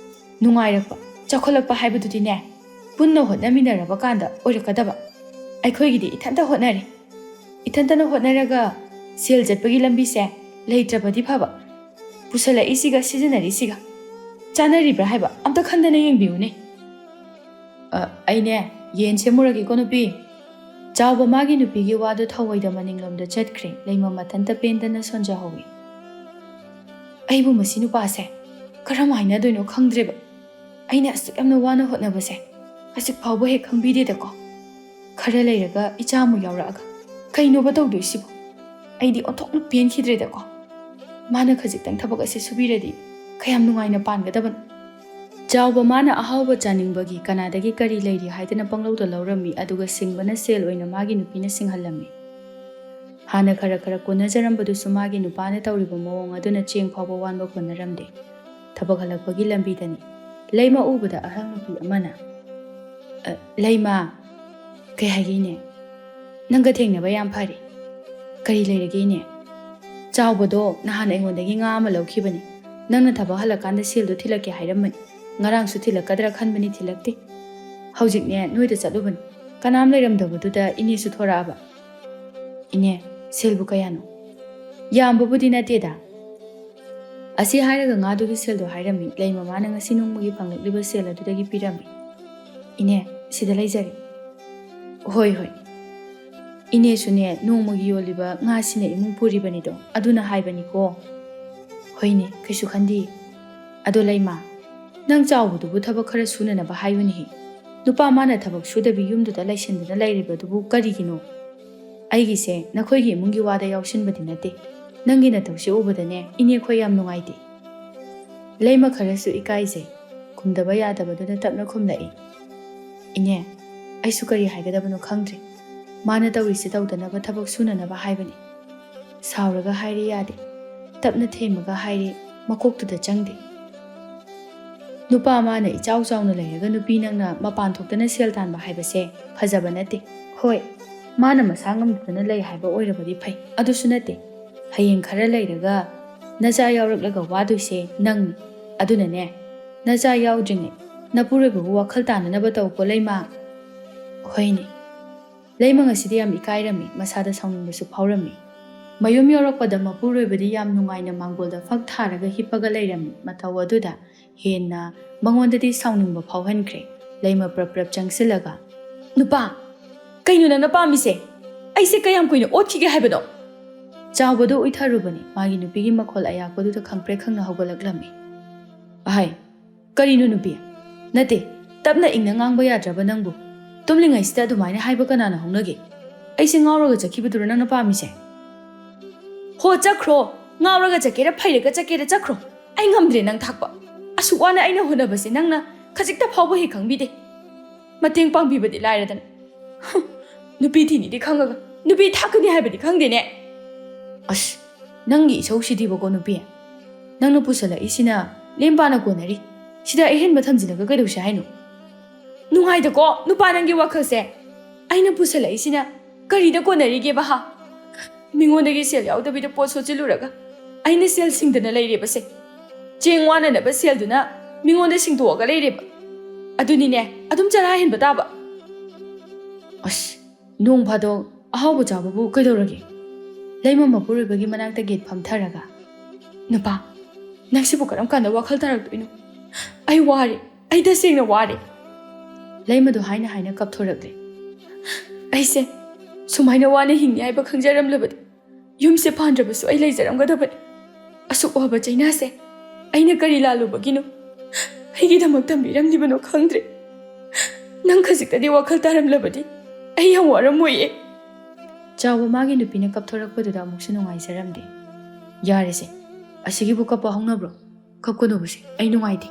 ꯅꯨꯡꯉꯥꯏꯔꯛꯄ, ꯆꯥꯎꯈꯠꯂꯛꯄ ꯍꯥꯏꯕꯗꯨꯗꯤꯅꯦ, ꯄꯨꯟꯅ ꯍꯣꯠꯅꯃꯤꯟꯅꯔꯕ ꯀꯥꯟꯗ ꯑꯣꯏꯔꯛꯀꯗꯕ꯫ ꯑꯩꯈꯣꯏꯒꯤꯗꯤ ꯏꯊꯟꯇ ꯍꯣꯠꯅꯔꯤ꯫ ꯏꯊꯟꯇꯅ ꯍꯣꯠꯅꯔꯒ ꯁꯦꯜ ꯆꯠꯄꯒꯤ ꯂꯝꯕꯤꯁꯦ ꯂꯩꯇ꯭ꯔꯕꯗꯤ ꯐꯕ꯫ ꯄꯨꯁꯜꯂꯛꯏꯁꯤꯒ ꯁꯤꯖꯤꯟꯅꯔꯤꯁꯤꯒ ꯆꯥꯅꯔꯤꯕ꯭ꯔꯥ ꯍꯥꯏꯕ ꯑꯝꯇ ꯈꯟꯗꯅ ꯌꯦꯡꯕꯤꯌꯨꯅꯦ꯫ ꯑ, ꯑꯩꯅꯦ, ꯌꯦꯟ ꯁꯦꯝꯃꯨꯔꯒꯦꯀꯣ ꯅꯨꯄꯤ꯫ ꯆꯥꯎꯕ ꯃꯥꯒꯤ ꯅꯨꯄꯤꯒꯤ ꯋꯥꯗꯨ ꯊꯧꯑꯣꯏꯗ ꯃꯅꯤꯡꯂꯣꯝꯗ ꯆꯠꯈ꯭ꯔꯦ꯫ ꯂꯩꯃ ꯃꯊꯟꯇ ꯄꯦꯟꯗꯅ ꯁꯣꯟꯖꯍꯧꯏ꯫ ꯑꯩꯕꯨ ꯃꯁꯤ ꯅꯨꯄꯥꯁꯦ ꯀꯔꯝ ꯍꯥꯏꯅꯗꯣꯏꯅꯣ ꯈꯪꯗ꯭ꯔꯦꯕ꯫ ꯑꯩꯅ ꯑꯁꯨꯛ ꯌꯥꯝꯅ ꯋꯥꯅ ꯍꯣꯠꯅꯕꯁꯦ ꯍꯧꯖꯤꯛ ꯐꯥꯎꯕ ꯍꯦꯛ ꯈꯪꯕꯤꯗꯦꯗꯀꯣ꯫ ꯈꯔ ꯂꯩꯔꯒ ꯏꯆꯥ ꯑꯃꯨꯛ ꯌꯥꯎꯔꯛꯑꯒ ꯀꯩꯅꯣꯕ ꯇꯧꯗꯣꯏꯁꯤꯕꯣ? ꯑꯩꯗꯤ ꯑꯣꯟꯊꯣꯛꯅ ꯄꯦꯟꯈꯤꯗ꯭ꯔꯦꯗꯀꯣ꯫ ꯃꯥꯅ ꯈꯖꯤꯛꯇꯪ ꯊꯕꯛ ꯑꯁꯦ ꯁꯨꯕꯤꯔꯗꯤ ꯀꯌꯥꯝ ꯅꯨꯡꯉꯥꯏꯅ ꯄꯥꯟꯒꯗꯕꯅꯣ꯫ ꯆꯥꯎꯕ ꯃꯥꯅ ꯑꯍꯥꯎꯕ ꯆꯥꯅꯤꯡꯕꯒꯤ ꯀꯅꯥꯗꯒꯤ ꯀꯔꯤ ꯂꯩꯔꯤ ꯍꯥꯏꯗꯅ ꯄꯪꯂꯧꯗ ꯂꯧꯔꯝꯃꯤ, ꯑꯗꯨꯒ ꯁꯤꯡꯕꯅ ꯁꯦꯜ ꯑꯣꯏꯅ ꯃꯥꯒꯤ ꯅꯨꯄꯤꯅ ꯁꯤꯡꯍꯜꯂꯝꯃꯤ꯫ ꯍꯥꯟꯅ ꯈꯔ ꯈꯔ ꯀꯣꯟꯅꯖꯔꯝꯕꯗꯨꯁꯨ ꯃꯥꯒꯤ ꯅꯨꯄꯥꯅ ꯇꯧꯔꯤꯕ ꯃꯑꯣꯡ ꯑꯗꯨꯅ ꯆꯦꯡ ꯐꯥꯎꯕ ꯋꯥꯟꯕ ꯀꯣꯟꯅꯔꯝꯗꯦ꯫ ꯊꯕꯛ ꯍꯜꯂꯛꯄꯒꯤ ꯂꯝꯕꯤꯗꯅꯤ꯫ ꯂꯩꯃ ꯎꯕꯗ ꯑꯍꯜ ꯅꯨꯄꯤ ꯑꯃꯅ, "ꯑ, ꯂꯩꯃ, ꯀꯩ ꯍꯥꯏꯒꯦ ꯏꯅꯦ? ꯅꯪꯒ ꯊꯦꯡꯅꯕ ꯌꯥꯝ ꯐꯔꯦ꯫ ꯀꯔꯤ ꯂꯩꯔꯒꯦ ꯏꯅꯦ?" "ꯆꯥꯎꯕꯗꯣ ꯅꯍꯥꯟ ꯑꯩꯉꯣꯟꯗꯒꯤ ꯉꯥ ꯑꯃ ꯂꯧꯈꯤꯕꯅꯤ꯫ ꯅꯪꯅ ꯊꯕꯛ ꯍꯜꯂꯛꯀꯥꯟꯗ ꯁꯦꯜꯗꯣ ꯊꯤꯜꯂꯛꯀꯦ ꯍꯥꯏꯔꯝꯕꯅꯤ꯫ ꯉꯔꯥꯡꯁꯨ ꯊꯤꯜꯂꯛꯀꯗ꯭ꯔꯥ ꯈꯟꯕꯅꯤ, ꯊꯤꯜꯂꯛꯇꯦ꯫ ꯍꯧꯖꯤꯛꯅꯦ ꯅꯣꯏꯗ ꯆꯠꯂꯨꯕꯅꯤ꯫ ꯀꯅꯥꯝ ꯂꯩꯔꯝꯗꯕꯗꯨꯗ ꯏꯅꯦꯁꯨ ꯊꯣꯔꯛꯑꯕ꯫" "ꯏꯅꯦ, ꯁꯦꯜꯕꯨ ꯀꯌꯥꯅꯣ?" "ꯌꯥꯝꯕꯕꯨꯗꯤ ꯅꯠꯇꯦꯗ꯫ ꯑꯁꯤ ꯍꯥꯏꯔꯒ ꯉꯥꯗꯨꯒꯤ ꯁꯦꯜꯗꯣ ꯍꯥꯏꯔꯝꯃꯤ꯫ ꯂꯩꯃ ꯃꯥꯅ ꯉꯁꯤ ꯅꯣꯡꯃꯒꯤ ꯐꯪꯂꯛꯂꯤꯕ ꯁꯦꯜ ꯑꯗꯨꯗꯒꯤ ꯄꯤꯔꯝꯃꯤ꯫ "ꯏꯅꯦ, ꯁꯤꯗ ꯂꯩꯖꯔꯦ꯫" "ꯍꯣꯏ, ꯍꯣꯏ꯫" "ꯏꯅꯦꯁꯨꯅꯦ, ꯅꯣꯡꯃꯒꯤ ꯌꯣꯜꯂꯤꯕ ꯉꯥꯁꯤꯅ ꯏꯃꯨꯡ ꯄꯨꯔꯤꯕꯅꯤꯗꯣ, ꯑꯗꯨꯅ ꯍꯥꯏꯕꯅꯤꯀꯣ"꯫ "ꯍꯣꯏꯅꯦ, ꯀꯩꯁꯨ ꯈꯟꯗꯦ꯫ ꯑꯗꯣ ꯂꯩꯃ, ꯅꯪ ꯆꯥꯎꯕꯗꯨꯕꯨ ꯊꯕꯛ ꯈꯔ ꯁꯨꯅꯅꯕ ꯍꯥꯏꯌꯨꯅꯦꯍꯦ꯫ ꯅꯨꯄꯥ ꯃꯥꯅ ꯊꯕꯛ ꯁꯨꯗꯕꯤ ꯌꯨꯝꯗꯨꯗ ꯂꯩꯁꯤꯟꯗꯨꯅ ꯂꯩꯔꯤꯕꯗꯨꯕꯨ ꯀꯔꯤꯒꯤꯅꯣ?" "ꯑꯩꯒꯤꯁꯦ ꯅꯈꯣꯏꯒꯤ ꯏꯃꯨꯡꯒꯤ ꯋꯥꯗ ꯌꯥꯎꯁꯤꯟꯕꯗꯤ ꯅꯠꯇꯦ꯫ ꯅꯪꯒꯤ ꯅꯇꯧꯁꯦ ꯎꯕꯗꯅꯦ, ꯏꯅꯦꯈꯣꯏ ꯌꯥꯝ ꯅꯨꯡꯉꯥꯏꯇꯦ"꯫ ꯂꯩꯃ ꯈꯔꯁꯨ ꯏꯀꯥꯏꯖꯩ꯫ ꯈꯨꯝꯗꯕ ꯌꯥꯗꯕꯗꯨꯅ ꯇꯞꯅ ꯈꯨꯝꯂꯛꯏ, "ꯏꯅꯦ, ꯑꯩꯁꯨ ꯀꯔꯤ ꯍꯥꯏꯒꯗꯕꯅꯣ ꯈꯪꯗ꯭ꯔꯦ꯫ ꯃꯥꯅ ꯇꯧꯔꯤꯁꯦ ꯇꯧꯗꯅꯕ ꯊꯕꯛ ꯁꯨꯅꯅꯕ ꯍꯥꯏꯕꯅꯤ꯫ ꯁꯥꯎꯔꯒ ꯍꯥꯏꯔꯦ ꯌꯥꯗꯦ, ꯇꯞꯅ ꯊꯦꯝꯃꯒ ꯍꯥꯏꯔꯦ ꯃꯀꯣꯛꯇꯨꯗ ꯆꯪꯗꯦ꯫ ꯅꯨꯄꯥ ꯃꯥꯅ ꯏꯆꯥꯎ ꯆꯥꯎꯅ ꯂꯩꯔꯒ ꯅꯨꯄꯤ ꯅꯪꯅ ꯃꯄꯥꯟ ꯊꯣꯛꯇꯅ ꯁꯦꯜ ꯇꯥꯟꯕ ꯍꯥꯏꯕꯁꯦ ꯐꯖꯕ ꯅꯠꯇꯦ꯫ ꯍꯣꯏ, ꯃꯥꯅ ꯃꯁꯥ ꯉꯝꯗꯗꯅ ꯂꯩ ꯍꯥꯏꯕ ꯑꯣꯏꯔꯕꯗꯤ ꯐꯩ, ꯑꯗꯨꯁꯨ ꯅꯠꯇꯦ꯫ ꯍꯌꯦꯡ ꯈꯔ ꯂꯩꯔꯒ ꯅꯆꯥ ꯌꯥꯎꯔꯛꯂꯒ ꯋꯥꯗꯣꯏꯁꯦ ꯅꯪꯅꯤ꯫ ꯑꯗꯨꯅꯅꯦ, ꯅꯆꯥ ꯌꯥꯎꯗ꯭ꯔꯤꯉꯩ ꯅꯄꯨꯔꯣꯏꯕꯕꯨ ꯋꯥꯈꯜ ꯇꯥꯅꯅꯕ ꯇꯧꯀꯣ ꯂꯩꯃ"꯫ "ꯍꯣꯏꯅꯦ"꯫ ꯂꯩꯃ ꯉꯁꯤꯗꯤ ꯌꯥꯝ ꯏꯀꯥꯏꯔꯝꯃꯤ, ꯃꯁꯥꯗ ꯁꯥꯎꯅꯤꯡꯕꯁꯨ ꯐꯥꯎꯔꯝꯃꯤ꯫ ꯃꯌꯨꯝ ꯌꯧꯔꯛꯄꯗ ꯃꯄꯨꯔꯣꯏꯕꯗꯤ ꯌꯥꯝ ꯅꯨꯡꯉꯥꯏꯅ ꯃꯥꯡꯒꯣꯜꯗ ꯐꯛ ꯊꯥꯔꯒ ꯍꯤꯞꯄꯒ ꯂꯩꯔꯝꯃꯤ꯫ ꯃꯇꯧ ꯑꯗꯨꯗ ꯍꯦꯟꯅ ꯃꯉꯣꯟꯗꯗꯤ ꯁꯥꯎꯅꯤꯡꯕ ꯐꯥꯎꯍꯟꯈ꯭ꯔꯦ꯫ ꯂꯩꯃ ꯄ꯭ꯔꯞ ꯄ꯭ꯔꯞ ꯆꯪꯁꯤꯜꯂꯒ, "ꯅꯨꯄꯥ, ꯀꯩꯅꯣ ꯅꯪꯅ ꯄꯥꯝꯃꯤꯁꯦ? ꯑꯩꯁꯦ ꯀꯌꯥꯝ ꯀꯨꯏꯅ ꯑꯣꯠꯈꯤꯒꯦ ꯍꯥꯏꯕꯅꯣ?" ꯆꯥꯎꯕꯗꯨ ꯎꯏꯊꯔꯨꯕꯅꯤ꯫ ꯃꯥꯒꯤ ꯅꯨꯄꯤꯒꯤ ꯃꯈꯣꯜ ꯑꯌꯥꯛꯄꯗꯨꯗ ꯈꯪꯄ꯭ꯔꯦꯛ ꯈꯪꯅ ꯍꯧꯒꯠꯂꯛꯂꯝꯃꯤ꯫ "ꯑꯍꯩ, ꯀꯔꯤꯅꯣ ꯅꯨꯄꯤ? ꯅꯠꯇꯦ, ꯇꯞꯅ ꯏꯪꯅ ꯉꯥꯡꯕ ꯌꯥꯗ꯭ꯔꯕ ꯅꯪꯕꯨ? ꯇꯨꯝꯂꯤꯉꯩꯁꯤꯗ ꯑꯗꯨꯃꯥꯏꯅ ꯍꯥꯏꯕ ꯀꯅꯥꯅ ꯍꯧꯅꯒꯦ? ꯑꯩꯁꯦ ꯉꯥꯎꯔꯒ ꯆꯠꯈꯤꯕꯗꯨꯔꯣ ꯅꯪꯅ ꯄꯥꯝꯃꯤꯁꯦ? ꯍꯣ, ꯆꯠꯈ꯭ꯔꯣ꯫ ꯉꯥꯎꯔꯒ ꯆꯠꯀꯦꯔꯥ, ꯐꯩꯔꯒ ꯆꯠꯀꯦꯔꯥ, ꯆꯠꯈ꯭ꯔꯣ꯫ ꯑꯩ ꯉꯝꯗ꯭ꯔꯦ ꯅꯪ ꯊꯥꯛꯄ꯫ ꯑꯁꯨꯛ ꯋꯥꯅ ꯑꯩꯅ ꯍꯣꯠꯅꯕꯁꯦ ꯅꯪꯅ ꯈꯖꯤꯛꯇ ꯐꯥꯎꯕ ꯍꯦꯛ ꯈꯪꯕꯤꯗꯦ꯫ ꯃꯇꯦꯡ ꯄꯥꯡꯕꯤꯕꯗꯤ ꯂꯥꯏꯔꯗꯅ꯫ ꯍꯨꯝ, ꯅꯨꯄꯤ ꯊꯤꯅꯤꯗꯤ ꯈꯪꯉꯒ ꯅꯨꯄꯤ ꯊꯥꯛꯀꯅꯤ ꯍꯥꯏꯕꯗꯤ ꯈꯪꯗꯦꯅꯦ꯫ ꯑꯁ, ꯅꯪꯒꯤ ꯏꯁꯧꯁꯤꯗꯤꯕꯀꯣ ꯅꯨꯄꯤ꯫ ꯅꯪꯅ ꯄꯨꯁꯜꯂꯛꯏꯁꯤꯅ ꯂꯦꯝ ꯄꯥꯅ ꯀꯣꯟꯅꯔꯤ꯫ ꯁꯤꯗ ꯑꯍꯦꯟꯕ ꯊꯝꯖꯤꯜꯂꯒ ꯀꯩꯗꯧꯁꯦ ꯍꯥꯏꯅꯣ? ꯅꯨꯡꯉꯥꯏꯗꯀꯣ ꯅꯨꯄꯥ ꯅꯪꯒꯤ ꯋꯥꯈꯜꯁꯦ꯫ ꯑꯩꯅ ꯄꯨꯁꯜꯂꯛꯏꯁꯤꯅ ꯀꯔꯤꯗ ꯀꯣꯟꯅꯔꯤꯒꯦꯕ ꯍꯥ? ꯃꯤꯉꯣꯟꯗꯒꯤ ꯁꯦꯜ ꯌꯥꯎꯗꯕꯤꯗ ꯄꯣꯠ ꯁꯣꯠꯆꯤꯜꯂꯨꯔꯒ ꯑꯩꯅ ꯁꯦꯜ ꯁꯤꯡꯗꯅ ꯂꯩꯔꯦꯕꯁꯦ꯫ ꯆꯦꯡ ꯋꯥꯅꯅꯕ ꯁꯦꯜꯗꯨꯅ ꯃꯤꯉꯣꯟꯗ ꯁꯤꯡꯗꯣꯛꯑꯒ ꯂꯩꯔꯦꯕ꯫ ꯑꯗꯨꯅꯤꯅꯦ, ꯑꯗꯨꯝ ꯆꯔꯥ ꯍꯦꯟꯕ ꯇꯥꯕ꯫ ꯑꯁ, ꯅꯣꯡ ꯐꯥꯗꯣꯛ ꯑꯍꯥꯎꯕ ꯆꯥꯕꯕꯨ ꯀꯩꯗꯧꯔꯒꯦ? ꯂꯩꯃ ꯃꯄꯨꯔꯣꯏꯕꯒꯤ ꯃꯅꯥꯛꯇ ꯒꯦꯠ ꯐꯝꯊꯔꯒ, "ꯅꯨꯄꯥ, ꯅꯪꯁꯤꯕꯨ ꯀꯔꯝ ꯀꯥꯟꯗ ꯋꯥꯈꯜ ꯇꯥꯔꯛꯇꯣꯏꯅꯣ? ꯑꯩ ꯋꯥꯔꯦ, ꯑꯩ ꯇꯁꯦꯡꯅ ꯋꯥꯔꯦ"꯫ ꯂꯩꯃꯗꯣ ꯍꯥꯏꯅ ꯍꯥꯏꯅ ꯀꯞꯊꯣꯔꯛꯂꯦ꯫ "ꯑꯩꯁꯦ ꯁꯨꯃꯥꯏꯅ ꯋꯥꯅ ꯍꯤꯡꯉꯤ ꯍꯥꯏꯕ ꯈꯪꯖꯔꯝꯂꯕꯗꯤ ꯌꯨꯝꯁꯦ ꯄꯥꯟꯗ꯭ꯔꯕꯁꯨ ꯑꯩ ꯂꯩꯖꯔꯝꯒꯗꯕꯅꯤ꯫ ꯑꯁꯨꯛ ꯋꯥꯕ ꯆꯩꯅꯥꯁꯦ ꯑꯩꯅ ꯀꯔꯤ ꯂꯥꯜꯂꯨꯕꯒꯤꯅꯣ? ꯑꯩꯒꯤꯗꯃꯛ ꯇꯝꯕꯤꯔꯝꯂꯤꯕꯅꯣ ꯈꯪꯗ꯭ꯔꯦ꯫ ꯅꯪ ꯈꯖꯤꯛꯇꯗꯤ ꯋꯥꯈꯜ ꯇꯥꯔꯝꯂꯕꯗꯤ ꯑꯩ ꯌꯥꯝ ꯋꯥꯔꯝꯃꯣꯏꯌꯦ꯫ ꯆꯥꯎꯕ ꯃꯥꯒꯤ ꯅꯨꯄꯤꯅ ꯀꯞꯊꯣꯔꯛꯄꯗꯨꯗ ꯑꯃꯨꯛꯁꯨ ꯅꯨꯡꯉꯥꯏꯖꯔꯝꯗꯦ꯫ "ꯌꯥꯔꯦꯁꯦ, ꯑꯁꯤꯒꯤꯕꯨ ꯀꯞꯄ ꯍꯧꯅꯕ꯭ꯔꯣ? ꯀꯞꯀꯅꯨꯕꯁꯦ, ꯑꯩ ꯅꯨꯡꯉꯥꯏꯇꯦ꯫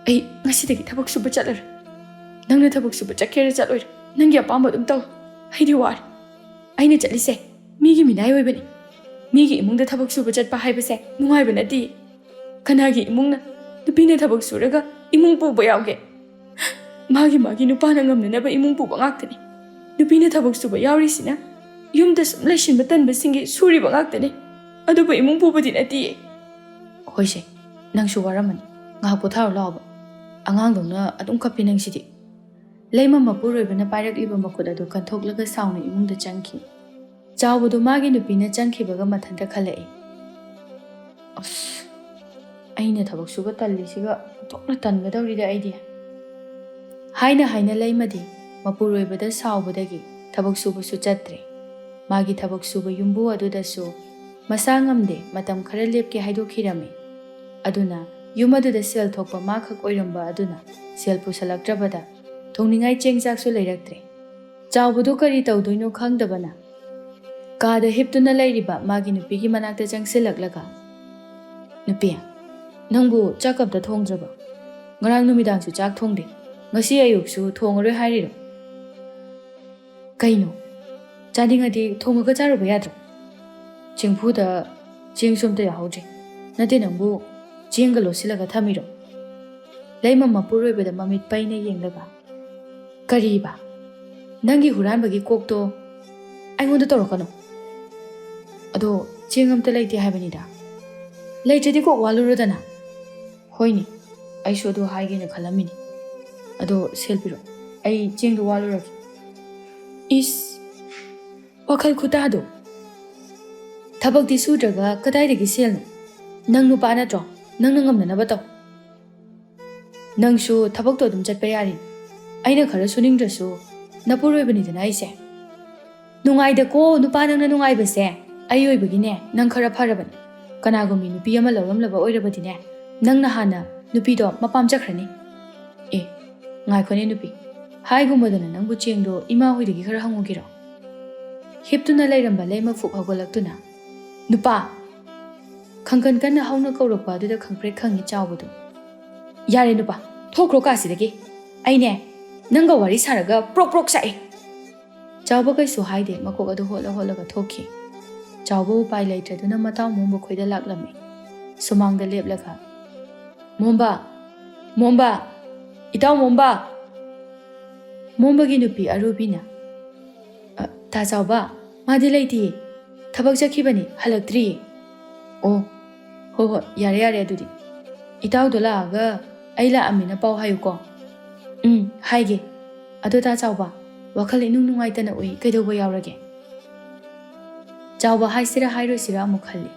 ꯑꯩ ꯉꯁꯤꯗꯒꯤ ꯊꯕꯛ ꯁꯨꯕ ꯆꯠꯂꯔꯣꯏ꯫ ꯅꯪꯅ ꯊꯕꯛ ꯁꯨꯕ ꯆꯠꯀꯦꯔꯥ ꯆꯠꯂꯣꯏꯔꯥ, ꯅꯪꯒꯤ ꯑꯄꯥꯝꯕ ꯑꯗꯨꯝ ꯇꯧ꯫ ꯑꯩꯗꯤ ꯋꯥꯔꯦ꯫ ꯑꯩꯅ ꯆꯠꯂꯤꯁꯦ ꯃꯤꯒꯤ ꯃꯤꯅꯥꯏ ꯑꯣꯏꯕꯅꯤ꯫ ꯃꯤꯒꯤ ꯏꯃꯨꯡꯗ ꯊꯕꯛ ꯁꯨꯕ ꯆꯠꯄ ꯍꯥꯏꯕꯁꯦ ꯅꯨꯡꯉꯥꯏꯕ ꯅꯠꯇꯦ꯫ ꯀꯅꯥꯒꯤ ꯏꯃꯨꯡꯅ ꯅꯨꯄꯤꯅ ꯊꯕꯛ ꯁꯨꯔꯒ ꯏꯃꯨꯡ ꯄꯨꯕ ꯌꯥꯎꯒꯦ? ꯃꯥꯒꯤ ꯃꯥꯒꯤ ꯅꯨꯄꯥꯅ ꯉꯝꯅꯅꯕ ꯏꯃꯨꯡ ꯄꯨꯕ ꯉꯥꯛꯇꯅꯤ꯫ ꯅꯨꯄꯤꯅ ꯊꯕꯛ ꯁꯨꯕ ꯌꯥꯎꯔꯤꯁꯤꯅ ꯌꯨꯝꯗ ꯁꯨꯝ ꯂꯩꯁꯤꯟꯕ ꯇꯟꯕꯁꯤꯡꯒꯤ ꯁꯨꯔꯤꯕ ꯉꯥꯛꯇꯅꯤ꯫ ꯑꯗꯨꯕꯨ ꯏꯃꯨꯡ ꯄꯨꯕꯗꯤ ꯅꯠꯇꯦ꯫" "ꯍꯣꯏꯁꯦ, ꯅꯪꯁꯨ ꯋꯥꯔꯝꯃꯅꯤ꯫ ꯉꯥꯏꯍꯥꯛ ꯄꯣꯊꯥꯔꯣ ꯂꯥꯛꯑꯣꯕ꯫ ꯑꯉꯥꯡꯗꯧꯅ ꯑꯗꯨꯝ ꯀꯞꯄꯤ ꯅꯪꯁꯤꯗꯤ꯫" ꯂꯩꯃ ꯃꯄꯨꯔꯣꯏꯕꯅ ꯄꯥꯏꯔꯛꯂꯤꯕ ꯃꯈꯨꯠ ꯑꯗꯨ ꯀꯟꯊꯣꯛꯂꯒ ꯁꯥꯎꯅ ꯏꯃꯨꯡꯗ ꯆꯪꯈꯤ꯫ ꯆꯥꯎꯕꯗꯨ ꯃꯥꯒꯤ ꯅꯨꯄꯤꯅ ꯆꯪꯈꯤꯕꯒ ꯃꯊꯟꯇ ꯈꯜꯂꯛꯏ꯫ "ꯑꯁ, ꯑꯩꯅ ꯊꯕꯛ ꯁꯨꯕ ꯇꯜꯂꯤꯁꯤꯒ ꯑꯣꯟꯊꯣꯛꯅ ꯇꯟꯒꯗꯧꯔꯤꯗ ꯑꯩꯗꯤ꯫" ꯍꯥꯏꯅ ꯍꯥꯏꯅ ꯂꯩꯃꯗꯤ ꯃꯄꯨꯔꯣꯏꯕꯗ ꯁꯥꯎꯕꯗꯒꯤ ꯊꯕꯛ ꯁꯨꯕꯁꯨ ꯆꯠꯇ꯭ꯔꯦ꯫ ꯃꯥꯒꯤ ꯊꯕꯛ ꯁꯨꯕ ꯌꯨꯝꯕꯨ ꯑꯗꯨꯗꯁꯨ ꯃꯁꯥ ꯉꯝꯗꯦ, ꯃꯇꯝ ꯈꯔ ꯂꯦꯞꯀꯦ ꯍꯥꯏꯗꯣꯛꯈꯤꯔꯝꯃꯤ꯫ ꯑꯗꯨꯅ ꯌꯨꯝ ꯑꯗꯨꯗ ꯁꯦꯜ ꯊꯣꯛꯄ ꯃꯥꯈꯛ ꯑꯣꯏꯔꯝꯕ ꯑꯗꯨꯅ ꯁꯦꯜ ꯄꯨꯁꯜꯂꯛꯇ꯭ꯔꯕꯗ ꯊꯣꯡꯅꯤꯡꯉꯥꯏ ꯆꯦꯡ ꯆꯥꯛꯁꯨ ꯂꯩꯔꯛꯇ꯭ꯔꯦ꯫ ꯆꯥꯎꯕꯗꯨ ꯀꯔꯤ ꯇꯧꯗꯣꯏꯅꯣ ꯈꯪꯗꯕꯅ ꯀꯥꯗ ꯍꯤꯞꯇꯨꯅ ꯂꯩꯔꯤꯕ ꯃꯥꯒꯤ ꯅꯨꯄꯤꯒꯤ ꯃꯅꯥꯛꯇ ꯆꯪꯁꯤꯜꯂꯛꯂꯒ, "ꯅꯨꯄꯤ, ꯅꯪꯕꯨ ꯆꯥꯛ ꯑꯝꯇ ꯊꯣꯡꯗ꯭ꯔꯕ? ꯉꯔꯥꯡ ꯅꯨꯃꯤꯗꯥꯡꯁꯨ ꯆꯥꯛ ꯊꯣꯡꯗꯦ, ꯉꯁꯤ ꯑꯌꯨꯛꯁꯨ ꯊꯣꯡꯉꯔꯣꯏ ꯍꯥꯏꯔꯤꯔꯣ?" "ꯀꯩꯅꯣ? ꯆꯥꯅꯤꯡꯉꯗꯤ ꯊꯣꯡꯉꯒ ꯆꯥꯔꯨꯕ ꯌꯥꯗ꯭ꯔꯣ? ꯆꯦꯡꯐꯨꯗ ꯆꯦꯡꯁꯨ ꯑꯝꯇ ꯌꯥꯎꯍꯧꯗ꯭ꯔꯦ꯫ ꯅꯠꯇꯦ, ꯅꯪꯕꯨ ꯆꯦꯡꯒ ꯂꯣꯠꯁꯤꯜꯂꯒ ꯊꯝꯃꯤꯔꯣ?" ꯂꯩꯃ ꯃꯄꯨꯔꯣꯏꯕꯗ ꯃꯃꯤꯠ ꯄꯩꯅ ꯌꯦꯡꯂꯒ, "ꯀꯔꯤꯕ? ꯅꯪꯒꯤ ꯍꯨꯔꯥꯟꯕꯒꯤ ꯀꯣꯛꯇꯣ ꯑꯩꯉꯣꯟꯗ ꯇꯧꯔꯛꯀꯅꯨ꯫ ꯑꯗꯣ ꯆꯦꯡ ꯑꯝꯇ ꯂꯩꯇꯦ ꯍꯥꯏꯕꯅꯤꯗ꯫ ꯂꯩꯇ꯭ꯔꯗꯤ ꯀꯣꯛ ꯋꯥꯂꯨꯔꯣꯗꯅ꯫" "ꯍꯣꯏꯅꯦ, ꯑꯩꯁꯨ ꯑꯗꯨ ꯍꯥꯏꯒꯦꯅ ꯈꯜꯂꯝꯃꯤꯅꯤ꯫ ꯑꯗꯣ ꯁꯦꯜ ꯄꯤꯔꯛꯑꯣ, ꯑꯩ ꯆꯦꯡꯗꯣ ꯋꯥꯂꯨꯔꯒꯦ꯫" ꯏꯁ, ꯋꯥꯈꯜ ꯈꯨꯇꯥꯗꯣ! ꯊꯕꯛꯇꯤ ꯁꯨꯗ꯭ꯔꯒ ꯀꯗꯥꯏꯗꯒꯤ ꯁꯦꯜꯅꯣ? ꯅꯪ ꯅꯨꯄꯥ ꯅꯠꯇ꯭ꯔꯣ? ꯅꯪꯅ ꯉꯝꯅꯅꯕ ꯇꯧ꯫ ꯅꯪꯁꯨ ꯊꯕꯛꯇꯣ ꯑꯗꯨꯝ ꯆꯠꯄ ꯌꯥꯔꯤ꯫ ꯑꯩꯅ ꯈꯔ ꯁꯨꯅꯤꯡꯗ꯭ꯔꯁꯨ ꯅꯄꯨꯔꯣꯏꯕꯅꯤꯗꯅ ꯑꯩꯁꯦ꯫ ꯅꯨꯡꯉꯥꯏꯗꯀꯣ ꯅꯨꯄꯥ ꯅꯪꯅ ꯅꯨꯡꯉꯥꯏꯕꯁꯦ꯫ ꯑꯩ ꯑꯣꯏꯕꯒꯤꯅꯦ ꯅꯪ ꯈꯔ ꯐꯔꯕꯅꯤ꯫ ꯀꯅꯥꯒꯨꯝꯕꯤ ꯅꯨꯄꯤ ꯑꯃ ꯂꯧꯔꯝꯂꯕ ꯑꯣꯏꯔꯕꯗꯤꯅꯦ, ꯅꯪꯅ ꯍꯥꯟꯅ ꯅꯨꯄꯤꯗꯣ ꯃꯄꯥꯝ ꯆꯠꯈ꯭ꯔꯅꯤ꯫ ꯑꯦ, ꯉꯥꯏꯈꯣꯅꯦ ꯅꯨꯄꯤ, ꯍꯥꯏꯒꯨꯝꯕꯗꯅ ꯅꯪꯕꯨ ꯆꯦꯡꯗꯣ ꯏꯃꯥ ꯍꯣꯏꯗꯒꯤ ꯈꯔ ꯍꯪꯉꯨꯒꯦꯔꯣ? ꯍꯤꯞꯇꯨꯅ ꯂꯩꯔꯝꯕ ꯂꯩꯃ ꯐꯨꯛ ꯍꯧꯒꯠꯂꯛꯇꯨꯅ, "ꯅꯨꯄꯥ!" ꯈꯪꯀꯟ ꯀꯟꯅ ꯍꯧꯅ ꯀꯧꯔꯛꯄ ꯑꯗꯨꯗ ꯈꯪꯄ꯭ꯔꯦꯛ ꯈꯪꯉꯤ ꯆꯥꯎꯕꯗꯨ꯫ "ꯌꯥꯔꯦ ꯅꯨꯄꯥ, ꯊꯣꯛꯈ꯭ꯔꯣ ꯀꯥꯁꯤꯗꯒꯤ꯫ ꯑꯩꯅꯦ ꯅꯪꯒ ꯋꯥꯔꯤ ꯁꯥꯔꯒ ꯄ꯭ꯔꯣꯛ ꯄ꯭ꯔꯣꯛ ꯆꯥꯛꯑꯦ꯫" ꯆꯥꯎꯕ ꯀꯩꯁꯨ ꯍꯥꯏꯗꯦ, ꯃꯀꯣꯛ ꯑꯗꯨ ꯍꯣꯠꯂ ꯍꯣꯠꯂꯒ ꯊꯣꯛꯈꯤ꯫ ꯆꯥꯎꯕ ꯎꯄꯥꯏ ꯂꯩꯇ꯭ꯔꯗꯨꯅ ꯃꯇꯥꯎ ꯃꯣꯝꯕ ꯈꯣꯏꯗ ꯂꯥꯛꯂꯝꯃꯤ꯫ ꯁꯨꯃꯥꯡꯗ ꯂꯦꯞꯂꯒ, "ꯃꯣꯝꯕ! ꯃꯣꯝꯕ! ꯏꯇꯥꯎ ꯃꯣꯝꯕ!" ꯃꯣꯝꯕꯒꯤ ꯅꯨꯄꯤ ꯑꯔꯨꯕꯤꯅ, "ꯑ, ꯇꯥ ꯆꯥꯎꯕ, ꯃꯥꯗꯤ ꯂꯩꯇꯤꯌꯦ꯫ ꯊꯕꯛ ꯆꯠꯈꯤꯕꯅꯤ, ꯍꯜꯂꯛꯇ꯭ꯔꯤꯌꯦ꯫" "ꯑꯣ, ꯍꯣꯏ ꯍꯣꯏ, ꯌꯥꯔꯦ ꯌꯥꯔꯦ ꯑꯗꯨꯗꯤ꯫ ꯏꯇꯥꯎꯗꯣ ꯂꯥꯛꯑꯒ ꯑꯩ ꯂꯥꯛꯑꯝꯃꯤꯅ ꯄꯥꯎ ꯍꯥꯏꯌꯨꯀꯣ꯫" "ꯎꯝ, ꯍꯥꯏꯒꯦ꯫ ꯑꯗꯣ ꯇꯥ ꯆꯥꯎꯕ, ꯋꯥꯈꯜ ꯏꯅꯨꯡ ꯅꯨꯡꯉꯥꯏꯇꯅ ꯎꯏ, ꯀꯩꯗꯧꯕ ꯌꯥꯎꯔꯒꯦ?" ꯆꯥꯎꯕ ꯍꯥꯏꯁꯤꯔꯥ ꯍꯥꯏꯔꯣꯏꯁꯤꯔꯥ ꯑꯃꯨꯛ ꯈꯜꯂꯤ꯫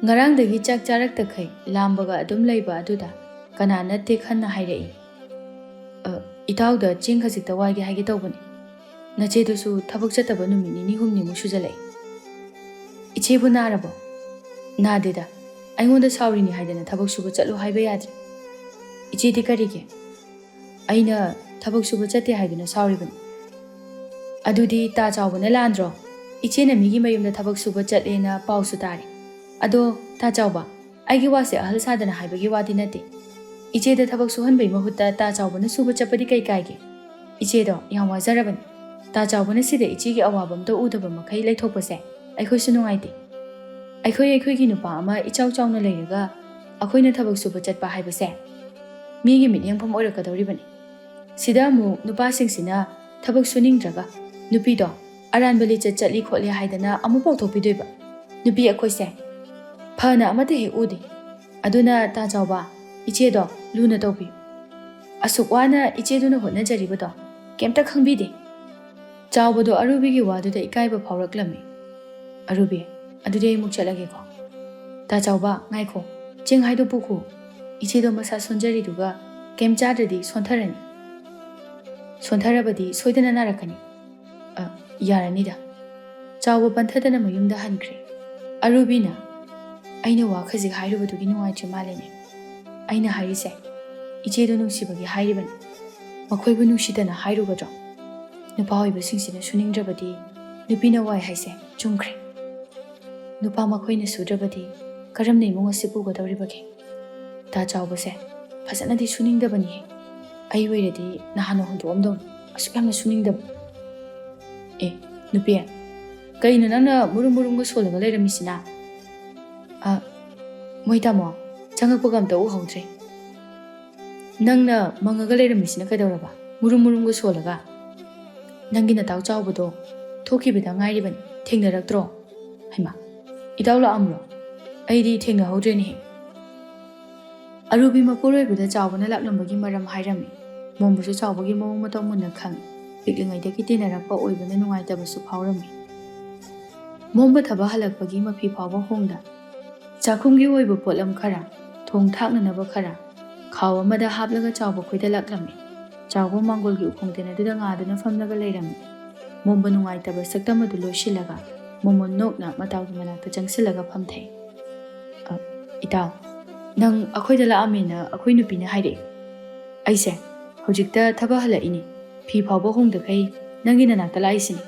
ꯉꯔꯥꯡꯗꯒꯤ ꯆꯥꯛ ꯆꯥꯔꯛꯇꯈꯩ ꯂꯥꯝꯕꯒ ꯑꯗꯨꯝ ꯂꯩꯕ ꯑꯗꯨꯗ ꯀꯅꯥ ꯅꯠꯇꯦ ꯈꯟꯅ ꯍꯥꯏꯔꯛꯏ꯫ "ꯑ, ꯏꯇꯥꯎꯗ ꯆꯦꯡ ꯈꯖꯤꯛꯇ ꯋꯥꯏꯒꯦ ꯍꯥꯏꯒꯦ ꯇꯧꯕꯅꯤ꯫ ꯅꯆꯦꯗꯨꯁꯨ ꯊꯕꯛ ꯆꯠꯇꯕ ꯅꯨꯃꯤꯠ ꯅꯤꯅꯤ ꯍꯨꯝꯅꯤꯃꯨꯛ ꯁꯨꯖꯜꯂꯛꯑꯦ꯫" "ꯏꯆꯦꯕꯨ ꯅꯥꯔꯕꯣ?" "ꯅꯥꯗꯦꯗ, ꯑꯩꯉꯣꯟꯗ ꯁꯥꯎꯔꯤꯅꯤ ꯍꯥꯏꯗꯅ ꯊꯕꯛ ꯁꯨꯕ ꯆꯠꯂꯨ ꯍꯥꯏꯕ ꯌꯥꯗ꯭ꯔꯦ꯫" "ꯏꯆꯦꯗꯤ ꯀꯔꯤꯒꯤ?" "ꯑꯩꯅ ꯊꯕꯛ ꯁꯨꯕ ꯆꯠꯇꯦ ꯍꯥꯏꯗꯨꯅ ꯁꯥꯎꯔꯤꯕꯅꯤ꯫" "ꯑꯗꯨꯗꯤ ꯇꯥ ꯆꯥꯎꯕꯅ ꯂꯥꯟꯗ꯭ꯔꯣ? ꯏꯆꯦꯅ ꯃꯤꯒꯤ ꯃꯌꯨꯝꯗ ꯊꯕꯛ ꯁꯨꯕ ꯆꯠꯂꯦꯅ ꯄꯥꯎꯁꯨ ꯇꯥꯔꯦ꯫ ꯑꯗꯣ ꯇꯥ ꯆꯥꯎꯕ, ꯑꯩꯒꯤ ꯋꯥꯁꯦ ꯑꯍꯜ ꯁꯥꯗꯅ ꯍꯥꯏꯕꯒꯤ ꯋꯥꯗꯤ ꯅꯠꯇꯦ꯫ ꯏꯆꯦꯗ ꯊꯕꯛ ꯁꯨꯍꯟꯕꯒꯤ ꯃꯍꯨꯠꯇ ꯇꯥ ꯆꯥꯎꯕꯅ ꯁꯨꯕ ꯆꯠꯄꯗꯤ ꯀꯩ ꯀꯥꯏꯒꯦ? ꯏꯆꯦꯗꯣ ꯌꯥꯝ ꯋꯥꯖꯔꯕꯅꯤ꯫ ꯇꯥ ꯆꯥꯎꯕꯅ ꯁꯤꯗ ꯏꯆꯦꯒꯤ ꯑꯋꯥꯕ ꯑꯝꯇ ꯎꯗꯕ ꯃꯈꯩ ꯂꯩꯊꯣꯛꯄꯁꯦ ꯑꯩꯈꯣꯏꯁꯨ ꯅꯨꯡꯉꯥꯏꯇꯦ꯫ ꯑꯩꯈꯣꯏ ꯑꯩꯈꯣꯏꯒꯤ ꯅꯨꯄꯥ ꯑꯃ ꯏꯆꯥꯎ ꯆꯥꯎꯅ ꯂꯩꯔꯒ ꯑꯩꯈꯣꯏꯅ ꯊꯕꯛ ꯁꯨꯕ ꯆꯠꯄ ꯍꯥꯏꯕꯁꯦ ꯃꯤꯒꯤ ꯃꯤꯠꯌꯦꯡꯐꯝ ꯑꯣꯏꯔꯛꯀꯗꯧꯔꯤꯕꯅꯤ꯫ ꯁꯤꯗ ꯑꯃꯨꯛ ꯅꯨꯄꯥꯁꯤꯡꯁꯤꯅ ꯊꯕꯛ ꯁꯨꯅꯤꯡꯗ꯭ꯔꯒ ꯅꯨꯄꯤꯗꯣ ꯑꯔꯥꯟꯕ ꯂꯤꯆꯠ ꯆꯠꯂꯤ ꯈꯣꯠꯂꯤ ꯍꯥꯏꯗꯅ ꯑꯃꯨꯛ ꯄꯥꯎꯊꯣꯛꯄꯤꯗꯣꯏꯕ꯫ ꯅꯨꯄꯤ ꯑꯩꯈꯣꯏꯁꯦ ꯐꯅ ꯑꯃꯠꯇ ꯍꯦꯛ ꯎꯗꯦ꯫ ꯑꯗꯨꯅ ꯇꯥ ꯆꯥꯎꯕ, ꯏꯆꯦꯗꯣ ꯂꯨꯅ ꯇꯧꯕꯤꯌꯨ꯫ ꯑꯁꯨꯛ ꯋꯥꯅ ꯏꯆꯦꯗꯨꯅ ꯍꯣꯠꯅꯖꯔꯤꯕꯗꯣ ꯀꯩꯝꯇ ꯈꯪꯕꯤꯗꯦ꯫" ꯆꯥꯎꯕꯗꯣ ꯑꯔꯨꯕꯤꯒꯤ ꯋꯥꯗꯨꯗ ꯏꯀꯥꯏꯕ ꯐꯥꯎꯔꯛꯂꯝꯃꯤ꯫ "ꯑꯔꯨꯕꯤ, ꯑꯗꯨꯗꯤ ꯑꯩ ꯑꯃꯨꯛ ꯆꯠꯂꯒꯦꯀꯣ꯫" "ꯇꯥ ꯆꯥꯎꯕ, ꯉꯥꯏꯈꯣ, ꯆꯦꯡ ꯍꯥꯏꯗꯣ ꯄꯨꯈꯣ꯫ ꯏꯆꯦꯗꯣ ꯃꯁꯥ ꯁꯣꯟꯖꯔꯤꯗꯨꯒ ꯀꯩꯝ ꯆꯥꯗ꯭ꯔꯗꯤ ꯁꯣꯟꯊꯔꯅꯤ꯫ ꯁꯣꯟꯊꯔꯕꯗꯤ ꯁꯣꯏꯗꯅ ꯅꯥꯔꯛꯀꯅꯤ꯫" "ꯑ, ꯌꯥꯔꯅꯤꯗ꯫ ꯆꯥꯎꯕ ꯄꯟꯊꯗꯅ ꯃꯌꯨꯝꯗ ꯍꯟꯈ꯭ꯔꯦ꯫ ꯑꯔꯨꯕꯤꯅ, "ꯑꯩꯅ ꯋꯥ ꯈꯖꯤꯛ ꯍꯥꯏꯔꯨꯕꯗꯨꯒꯤ ꯅꯨꯡꯉꯥꯏꯇ꯭ꯔꯤ ꯃꯥꯜꯂꯦꯅꯦ꯫ ꯑꯩꯅ ꯍꯥꯏꯔꯤꯁꯦ ꯏꯆꯦꯗꯣ ꯅꯨꯡꯁꯤꯕꯒꯤ ꯍꯥꯏꯔꯤꯕꯅꯤ꯫ ꯃꯈꯣꯏꯕꯨ ꯅꯨꯡꯁꯤꯗꯅ ꯍꯥꯏꯔꯨꯒꯗ꯭ꯔꯣ? ꯅꯨꯄꯥ ꯑꯣꯏꯕꯁꯤꯡꯁꯤꯅ ꯁꯨꯅꯤꯡꯗ꯭ꯔꯕꯗꯤ ꯅꯨꯄꯤꯅ ꯋꯥꯏ ꯍꯥꯏꯁꯦ ꯆꯨꯝꯈ꯭ꯔꯦ꯫ ꯅꯨꯄꯥ ꯃꯈꯣꯏꯅ ꯁꯨꯗ꯭ꯔꯕꯗꯤ ꯀꯔꯝꯅ ꯏꯃꯨꯡ ꯑꯁꯤ ꯄꯨꯒꯗꯧꯔꯤꯕꯒꯦ? ꯗꯥ ꯆꯥꯎꯕꯁꯦ ꯐꯖꯅꯗꯤ ꯁꯨꯅꯤꯡꯗꯕꯅꯤꯍꯦ꯫ ꯑꯩ ꯑꯣꯏꯔꯗꯤ ꯅꯍꯥꯟꯅ ꯍꯨꯟꯗꯣꯛꯑꯝꯗꯧꯅꯤ, ꯑꯁꯨꯛ ꯌꯥꯝꯅ ꯁꯨꯅꯤꯡꯗꯕ꯫ ꯑꯦ, ꯅꯨꯄꯤ, ꯀꯩꯅꯣ ꯅꯪꯅ ꯃꯨꯔꯨꯝ ꯃꯨꯔꯨꯝꯒ ꯁꯣꯜꯂꯒ ꯂꯩꯔꯝꯃꯤꯁꯤꯅ? ꯑ, ꯃꯣꯏ ꯇꯥꯃꯣ, ꯆꯪꯉꯛꯄꯒ ꯑꯝꯇ ꯎꯍꯧꯗ꯭ꯔꯦ꯫ ꯅꯪꯅ ꯃꯪꯉꯒ ꯂꯩꯔꯝꯃꯤꯁꯤꯅ ꯀꯩꯗꯧꯔꯕ? ꯃꯨꯔꯨꯝ ꯃꯨꯔꯨꯝꯒ ꯁꯣꯜꯂꯒ꯫ ꯅꯪꯒꯤ ꯅꯇꯥꯎ ꯆꯥꯎꯕꯗꯣ ꯊꯣꯛꯈꯤꯕꯗ ꯉꯥꯏꯔꯤꯕꯅꯤ, ꯊꯦꯡꯅꯔꯛꯇ꯭ꯔꯣ? ꯍꯩꯃꯥ, ꯏꯇꯥꯎ ꯂꯥꯛꯑꯝꯕ꯭ꯔꯣ? ꯑꯩꯗꯤ ꯊꯦꯡꯅꯍꯧꯗ꯭ꯔꯦꯅꯦꯍꯦ꯫ ꯑꯔꯨꯕꯤ ꯃꯄꯨꯔꯣꯏꯕꯗ ꯆꯥꯎꯕꯅ ꯂꯥꯛꯂꯝꯕꯒꯤ ꯃꯔꯝ ꯍꯥꯏꯔꯝꯃꯤ꯫ ꯃꯣꯝꯕꯨꯁꯨ ꯆꯥꯎꯕꯒꯤ ꯃꯑꯣꯡ ꯃꯇꯧ ꯃꯨꯟꯅ ꯈꯪꯏ꯫ ꯄꯤꯛꯂꯤꯉꯩꯗꯒꯤ ꯇꯤꯟꯅꯔꯛꯄ ꯑꯣꯏꯕꯅ ꯅꯨꯡꯉꯥꯏꯇꯕꯁꯨ ꯐꯥꯎꯔꯝꯃꯤ꯫ ꯃꯣꯝꯕ ꯊꯕꯛ ꯍꯜꯂꯛꯄꯒꯤ ꯃꯐꯤ ꯐꯥꯎꯕ ꯍꯣꯡꯗ ꯆꯥꯛꯈꯨꯝꯒꯤ ꯑꯣꯏꯕ ꯄꯣꯠꯂꯝ ꯈꯔ, ꯊꯣꯡ ꯊꯥꯛꯅꯅꯕ ꯈꯔ, ꯈꯥꯎ ꯑꯃꯗ ꯍꯥꯞꯂꯒ ꯆꯥꯎꯕ ꯈꯣꯏꯗ ꯂꯥꯛꯂꯝꯃꯤ꯫ ꯆꯥꯎꯕ ꯃꯥꯡꯒꯣꯜꯒꯤ ꯎꯈꯣꯡ ꯇꯦꯅꯗꯨꯗ ꯉꯥꯗꯨꯅ ꯐꯝꯂꯒ ꯂꯩꯔꯝꯃꯤ꯫ ꯃꯣꯝꯕ ꯅꯨꯡꯉꯥꯏꯇꯕ ꯁꯛꯇꯝ ꯑꯗꯨ ꯂꯣꯏꯁꯤꯜꯂꯒ ꯃꯣꯃꯣꯟ ꯅꯣꯛꯅ ꯃꯇꯥꯎꯒꯤ ꯃꯅꯥꯛꯇ ꯆꯪꯁꯤꯜꯂꯒ ꯐꯝꯊꯩ꯫ "ꯑ, ꯏꯇꯥꯎ, ꯅꯪ ꯑꯩꯈꯣꯏꯗ ꯂꯥꯛꯑꯝꯃꯦꯅ ꯑꯩꯈꯣꯏ ꯅꯨꯄꯤꯅ ꯍꯥꯏꯔꯛꯑꯦ꯫ ꯑꯩꯁꯦ ꯍꯧꯖꯤꯛꯇ ꯊꯕꯛ ꯍꯜꯂꯛꯏꯅꯤ꯫ ꯐꯤ ꯐꯥꯎꯕ ꯍꯣꯡꯗꯈꯩ ꯅꯪꯒꯤ ꯅꯅꯥꯛꯇ ꯂꯥꯛꯏꯁꯤꯅꯤ꯫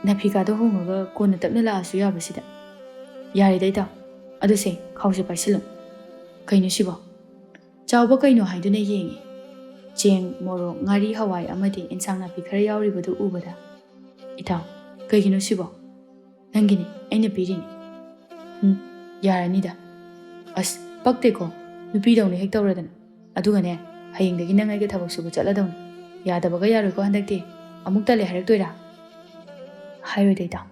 ꯅꯥꯐꯤꯀꯥꯗꯣ ꯍꯣꯡꯉꯒ ꯀꯣꯟꯅ ꯇꯞꯅ ꯂꯥꯛꯑꯁꯨ ꯌꯥꯕꯁꯤꯗ꯫ ꯌꯥꯔꯦꯗ ꯏꯇꯥꯎ, ꯑꯗꯨꯁꯦ ꯈꯥꯎꯁꯦ ꯄꯥꯏꯁꯤꯜꯂꯨ꯫ ꯀꯩꯅꯣ ꯁꯤꯕꯣ?" ꯆꯥꯎꯕ ꯀꯩꯅꯣ ꯍꯥꯏꯗꯨꯅ ꯌꯦꯡꯉꯤ꯫ ꯆꯦꯡ, ꯃꯣꯔꯣꯛ, ꯉꯥꯔꯤ, ꯍꯋꯥꯏ ꯑꯃꯗꯤ ꯏꯟꯁꯥꯡ ꯅꯥꯄꯤ ꯈꯔ ꯌꯥꯎꯔꯤꯕꯗꯨ ꯎꯕꯗ, "ꯏꯇꯥꯎ, ꯀꯩꯒꯤꯅꯣ ꯁꯤꯕꯣ?" "ꯅꯪꯒꯤꯅꯤ, ꯑꯩꯅ ꯄꯤꯔꯤꯅꯤ꯫" "ꯎꯝ, ꯌꯥꯔꯅꯤꯗ꯫" "ꯑꯁ, ꯄꯛꯇꯦꯀꯣ, ꯅꯨꯄꯤꯗꯧꯅ ꯍꯦꯛ ꯇꯧꯔꯗꯅ꯫ ꯑꯗꯨꯒꯅꯦ, ꯍꯌꯦꯡꯗꯒꯤ ꯅꯪ ꯑꯩꯒ ꯊꯕꯛ ꯁꯨꯕ ꯆꯠꯂꯗꯧꯅꯤ꯫ ꯌꯥꯗꯕꯒ ꯌꯥꯔꯣꯏꯀꯣ ꯍꯟꯗꯛꯇꯤ꯫ ꯑꯃꯨꯛ ꯇꯜꯂꯦ ꯍꯥꯏꯔꯛꯇꯣꯏꯔꯥ?" "ꯍꯥꯏꯔꯣꯏꯗ ꯏꯇꯥꯎ,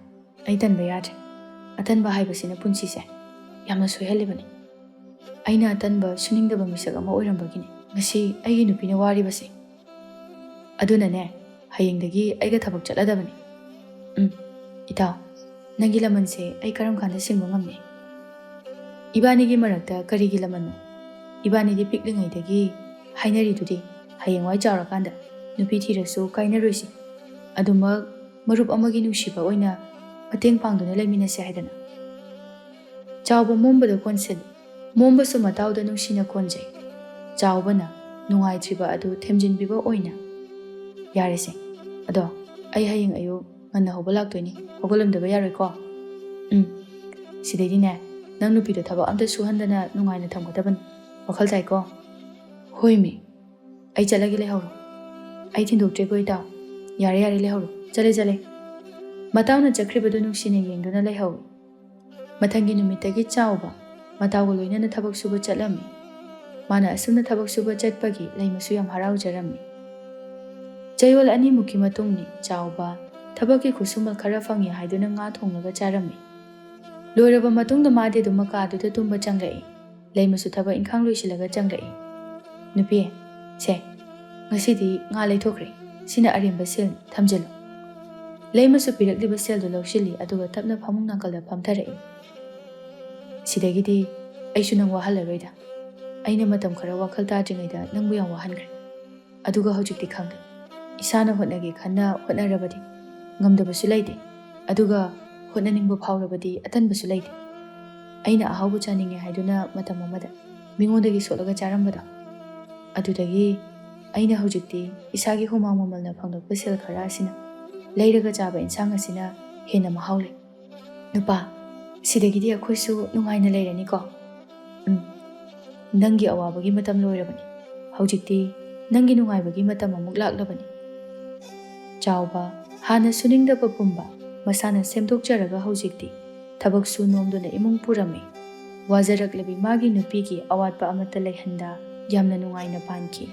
ꯑꯩ ꯇꯟꯕ ꯌꯥꯗ꯭ꯔꯦ꯫ ꯑꯇꯟꯕ ꯍꯥꯏꯕꯁꯤꯅ ꯄꯨꯟꯁꯤꯁꯦ ꯌꯥꯝꯅ ꯁꯣꯏꯍꯜꯂꯤꯕꯅꯤ꯫ ꯑꯩꯅ ꯑꯇꯟꯕ, ꯁꯨꯅꯤꯡꯗꯕ ꯃꯤꯁꯛ ꯑꯃ ꯑꯣꯏꯔꯝꯕꯒꯤꯅꯤ ꯉꯁꯤ ꯑꯩꯒꯤ ꯅꯨꯄꯤꯅ ꯋꯥꯔꯤꯕꯁꯦ꯫ ꯑꯗꯨꯅꯅꯦ, ꯍꯌꯦꯡꯗꯒꯤ ꯑꯩꯒ ꯊꯕꯛ ꯆꯠꯂꯗꯕꯅꯤ꯫" "ꯎꯝ, ꯏꯇꯥꯎ, ꯅꯪꯒꯤ ꯂꯃꯟꯁꯦ ꯑꯩ ꯀꯔꯝ ꯀꯥꯟꯗ ꯁꯤꯡꯕ ꯉꯝꯅꯤ?" "ꯏꯕꯥꯅꯤꯒꯤ ꯃꯔꯛꯇ ꯀꯔꯤꯒꯤ ꯂꯃꯟꯅꯣ? ꯏꯕꯥꯅꯤꯗꯤ ꯄꯤꯛꯂꯤꯉꯩꯗꯒꯤ ꯍꯥꯏꯅꯔꯤꯗꯨꯗꯤ, ꯍꯌꯦꯡꯋꯥꯏ ꯆꯥꯎꯔꯀꯥꯟꯗ ꯅꯨꯄꯤ ꯊꯤꯔꯁꯨ ꯀꯥꯏꯅꯔꯣꯏꯁꯤ꯫ ꯑꯗꯨꯃꯛ ꯃꯔꯨꯞ ꯑꯃꯒꯤ ꯅꯨꯡꯁꯤꯕ ꯑꯣꯏꯅ ꯃꯇꯦꯡ ꯄꯥꯡꯗꯨꯅ ꯂꯩꯃꯤꯟꯅꯁꯦ ꯍꯥꯏꯗꯅ꯫ ꯆꯥꯎꯕ ꯃꯣꯝꯕꯗ ꯀꯣꯟꯁꯤꯜꯂꯤ꯫ ꯃꯣꯝꯕꯁꯨ ꯃꯇꯥꯎꯗ ꯅꯨꯡꯁꯤꯅ ꯀꯣꯟꯖꯩ꯫ ꯆꯥꯎꯕꯅ ꯅꯨꯡꯉꯥꯏꯇ꯭ꯔꯤꯕ ꯑꯗꯨ ꯊꯦꯝꯖꯤꯟꯕꯤꯕ ꯑꯣꯏꯅ, "ꯌꯥꯔꯦꯁꯦ, ꯑꯗꯣ ꯑꯩ ꯍꯌꯦꯡ ꯑꯌꯨꯛ ꯉꯟꯅ ꯍꯧꯕ ꯂꯥꯛꯇꯣꯏꯅꯤ, ꯍꯧꯒꯠꯂꯝꯗꯕ ꯌꯥꯔꯣꯏꯀꯣ?" "ꯎꯝ, ꯁꯤꯗꯩꯗꯤꯅꯦ, ꯅꯪ ꯅꯨꯄꯤꯗꯣ ꯊꯕꯛ ꯑꯝꯇ ꯁꯨꯍꯟꯗꯅ ꯅꯨꯡꯉꯥꯏꯅ ꯊꯝꯒꯗꯕꯅꯤ, ꯋꯥꯈꯜ ꯇꯥꯏꯀꯣ?" "ꯍꯣꯏꯃꯤ, ꯑꯩ ꯆꯠꯂꯒꯦ, ꯂꯩꯍꯧꯔꯣ꯫ ꯑꯩ ꯊꯤꯟꯗꯣꯛꯇ꯭ꯔꯦꯀꯣ ꯏꯇꯥꯎ, ꯌꯥꯔꯦ ꯌꯥꯔꯦ, ꯂꯩꯍꯧꯔꯣ, ꯆꯠꯂꯦ ꯆꯠꯂꯦ꯫" ꯃꯇꯥꯎꯅ ꯆꯠꯈ꯭ꯔꯤꯕꯗꯨ ꯅꯨꯡꯁꯤꯅ ꯌꯦꯡꯗꯨꯅ ꯂꯩꯍꯧꯏ꯫ ꯃꯊꯪꯒꯤ ꯅꯨꯃꯤꯠꯇꯒꯤ ꯆꯥꯎꯕ ꯃꯇꯥꯎꯒ ꯂꯣꯏꯅꯅ ꯊꯕꯛ ꯁꯨꯕ ꯆꯠꯂꯝꯃꯤ꯫ ꯃꯥꯅ ꯑꯁꯨꯝꯅ ꯊꯕꯛ ꯁꯨꯕ ꯆꯠꯄꯒꯤ ꯂꯩꯃꯁꯨ ꯌꯥꯝ ꯍꯔꯥꯎꯖꯔꯝꯃꯤ꯫ ꯆꯌꯣꯜ ꯑꯅꯤꯃꯨꯛꯀꯤ ꯃꯇꯨꯡꯅꯤ꯫ ꯆꯥꯎꯕ ꯊꯕꯛꯀꯤ ꯈꯨꯠꯁꯨꯃꯜ ꯈꯔ ꯐꯪꯉꯤ ꯍꯥꯏꯗꯨꯅ ꯉꯥ ꯊꯣꯡꯂꯒ ꯆꯥꯔꯝꯃꯤ꯫ ꯂꯣꯏꯔꯕ ꯃꯇꯨꯡꯗ ꯃꯥꯗꯤ ꯑꯗꯨꯝ ꯃꯀꯥꯗꯨꯗ ꯇꯨꯝꯕ ꯆꯪꯂꯛꯏ꯫ ꯂꯩꯃꯁꯨ ꯊꯕꯛ ꯏꯪꯈꯥꯡ ꯂꯣꯏꯁꯤꯜꯂꯒ ꯆꯪꯂꯛꯏ꯫ "ꯅꯨꯄꯤ, ꯁꯦ, ꯉꯁꯤꯗꯤ ꯉꯥ ꯂꯩꯊꯣꯛꯈ꯭ꯔꯦ, ꯁꯤꯅ ꯑꯔꯦꯝꯕ ꯁꯦꯜ, ꯊꯝꯖꯤꯜꯂꯨ꯫" ꯂꯩꯃꯁꯨ ꯄꯤꯔꯛꯂꯤꯕ ꯁꯦꯜꯗꯨ ꯂꯧꯁꯤꯜꯂꯤ, ꯑꯗꯨꯒ ꯇꯞꯅ ꯐꯃꯨꯡ ꯅꯥꯀꯜꯗ ꯐꯝꯊꯔꯛꯏ꯫ "ꯁꯤꯗꯒꯤꯗꯤ ꯑꯩꯁꯨ ꯅꯪ ꯋꯥꯍꯜꯂꯔꯣꯏꯗ꯫ ꯑꯩꯅ ꯃꯇꯝ ꯈꯔ ꯋꯥꯈꯜ ꯇꯥꯗ꯭ꯔꯤꯉꯩꯗ ꯅꯪꯕꯨ ꯌꯥꯝ ꯋꯥꯍꯟꯈ꯭ꯔꯦ꯫ ꯑꯗꯨꯒ ꯍꯧꯖꯤꯛꯇꯤ ꯈꯪꯂꯦ, ꯏꯁꯥꯅ ꯍꯣꯠꯅꯒꯦ ꯈꯟꯅ ꯍꯣꯠꯅꯔꯕꯗꯤ ꯉꯝꯗꯕꯁꯨ ꯂꯩꯇꯦ, ꯑꯗꯨꯒ ꯍꯣꯠꯅꯅꯤꯡꯕ ꯐꯥꯎꯔꯕꯗꯤ ꯑꯇꯟꯕꯁꯨ ꯂꯩꯇꯦ꯫ ꯑꯩꯅ ꯑꯍꯥꯎꯕ ꯆꯥꯅꯤꯡꯉꯦ ꯍꯥꯏꯗꯨꯅ ꯃꯇꯝ ꯑꯃꯗ ꯃꯤꯉꯣꯟꯗꯒꯤ ꯁꯣꯠꯂꯒ ꯆꯥꯔꯝꯕꯗꯣ, ꯑꯗꯨꯗꯒꯤ ꯑꯩꯅ ꯍꯧꯖꯤꯛꯇꯤ ꯏꯁꯥꯒꯤ ꯍꯨꯃꯥꯡ ꯃꯃꯜꯅ ꯐꯪꯂꯛꯄ ꯁꯦꯜ ꯈꯔ ꯑꯁꯤꯅ ꯂꯩꯔꯒ ꯆꯥꯕ ꯏꯟꯁꯥꯡ ꯑꯁꯤꯅ ꯍꯦꯟꯅ ꯃꯍꯥꯎ ꯂꯩ꯫ ꯅꯨꯄꯥ, ꯁꯤꯗꯒꯤꯗꯤ ꯑꯩꯈꯣꯏꯁꯨ ꯅꯨꯡꯉꯥꯏꯅ ꯂꯩꯔꯅꯤꯀꯣ?" "ꯎꯝ, ꯅꯪꯒꯤ ꯑꯋꯥꯕꯒꯤ ꯃꯇꯝ ꯂꯣꯏꯔꯕꯅꯤ꯫ ꯍꯧꯖꯤꯛꯇꯤ ꯅꯪꯒꯤ ꯅꯨꯡꯉꯥꯏꯕꯒꯤ ꯃꯇꯝ ꯑꯃꯨꯛ ꯂꯥꯛꯂꯕꯅꯤ꯫" ꯆꯥꯎꯕ, ꯍꯥꯟꯅ ꯁꯨꯅꯤꯡꯗꯕ ꯄꯨꯝꯕ ꯃꯁꯥꯅ ꯁꯦꯝꯗꯣꯛꯆꯔꯒ ꯍꯧꯖꯤꯛꯇꯤ ꯊꯕꯛ ꯁꯨ ꯅꯣꯝꯗꯨꯅ ꯏꯃꯨꯡ ꯄꯨꯔꯝꯃꯤ꯫ ꯋꯥꯖꯔꯛꯂꯕꯤ ꯃꯥꯒꯤ ꯅꯨꯄꯤꯒꯤ ꯑꯋꯥꯠꯄ ꯑꯃꯠꯇ ꯂꯩꯍꯟꯗ ꯌꯥꯝꯅ ꯅꯨꯡꯉꯥꯏꯅ ꯄꯥꯟꯈꯤ꯫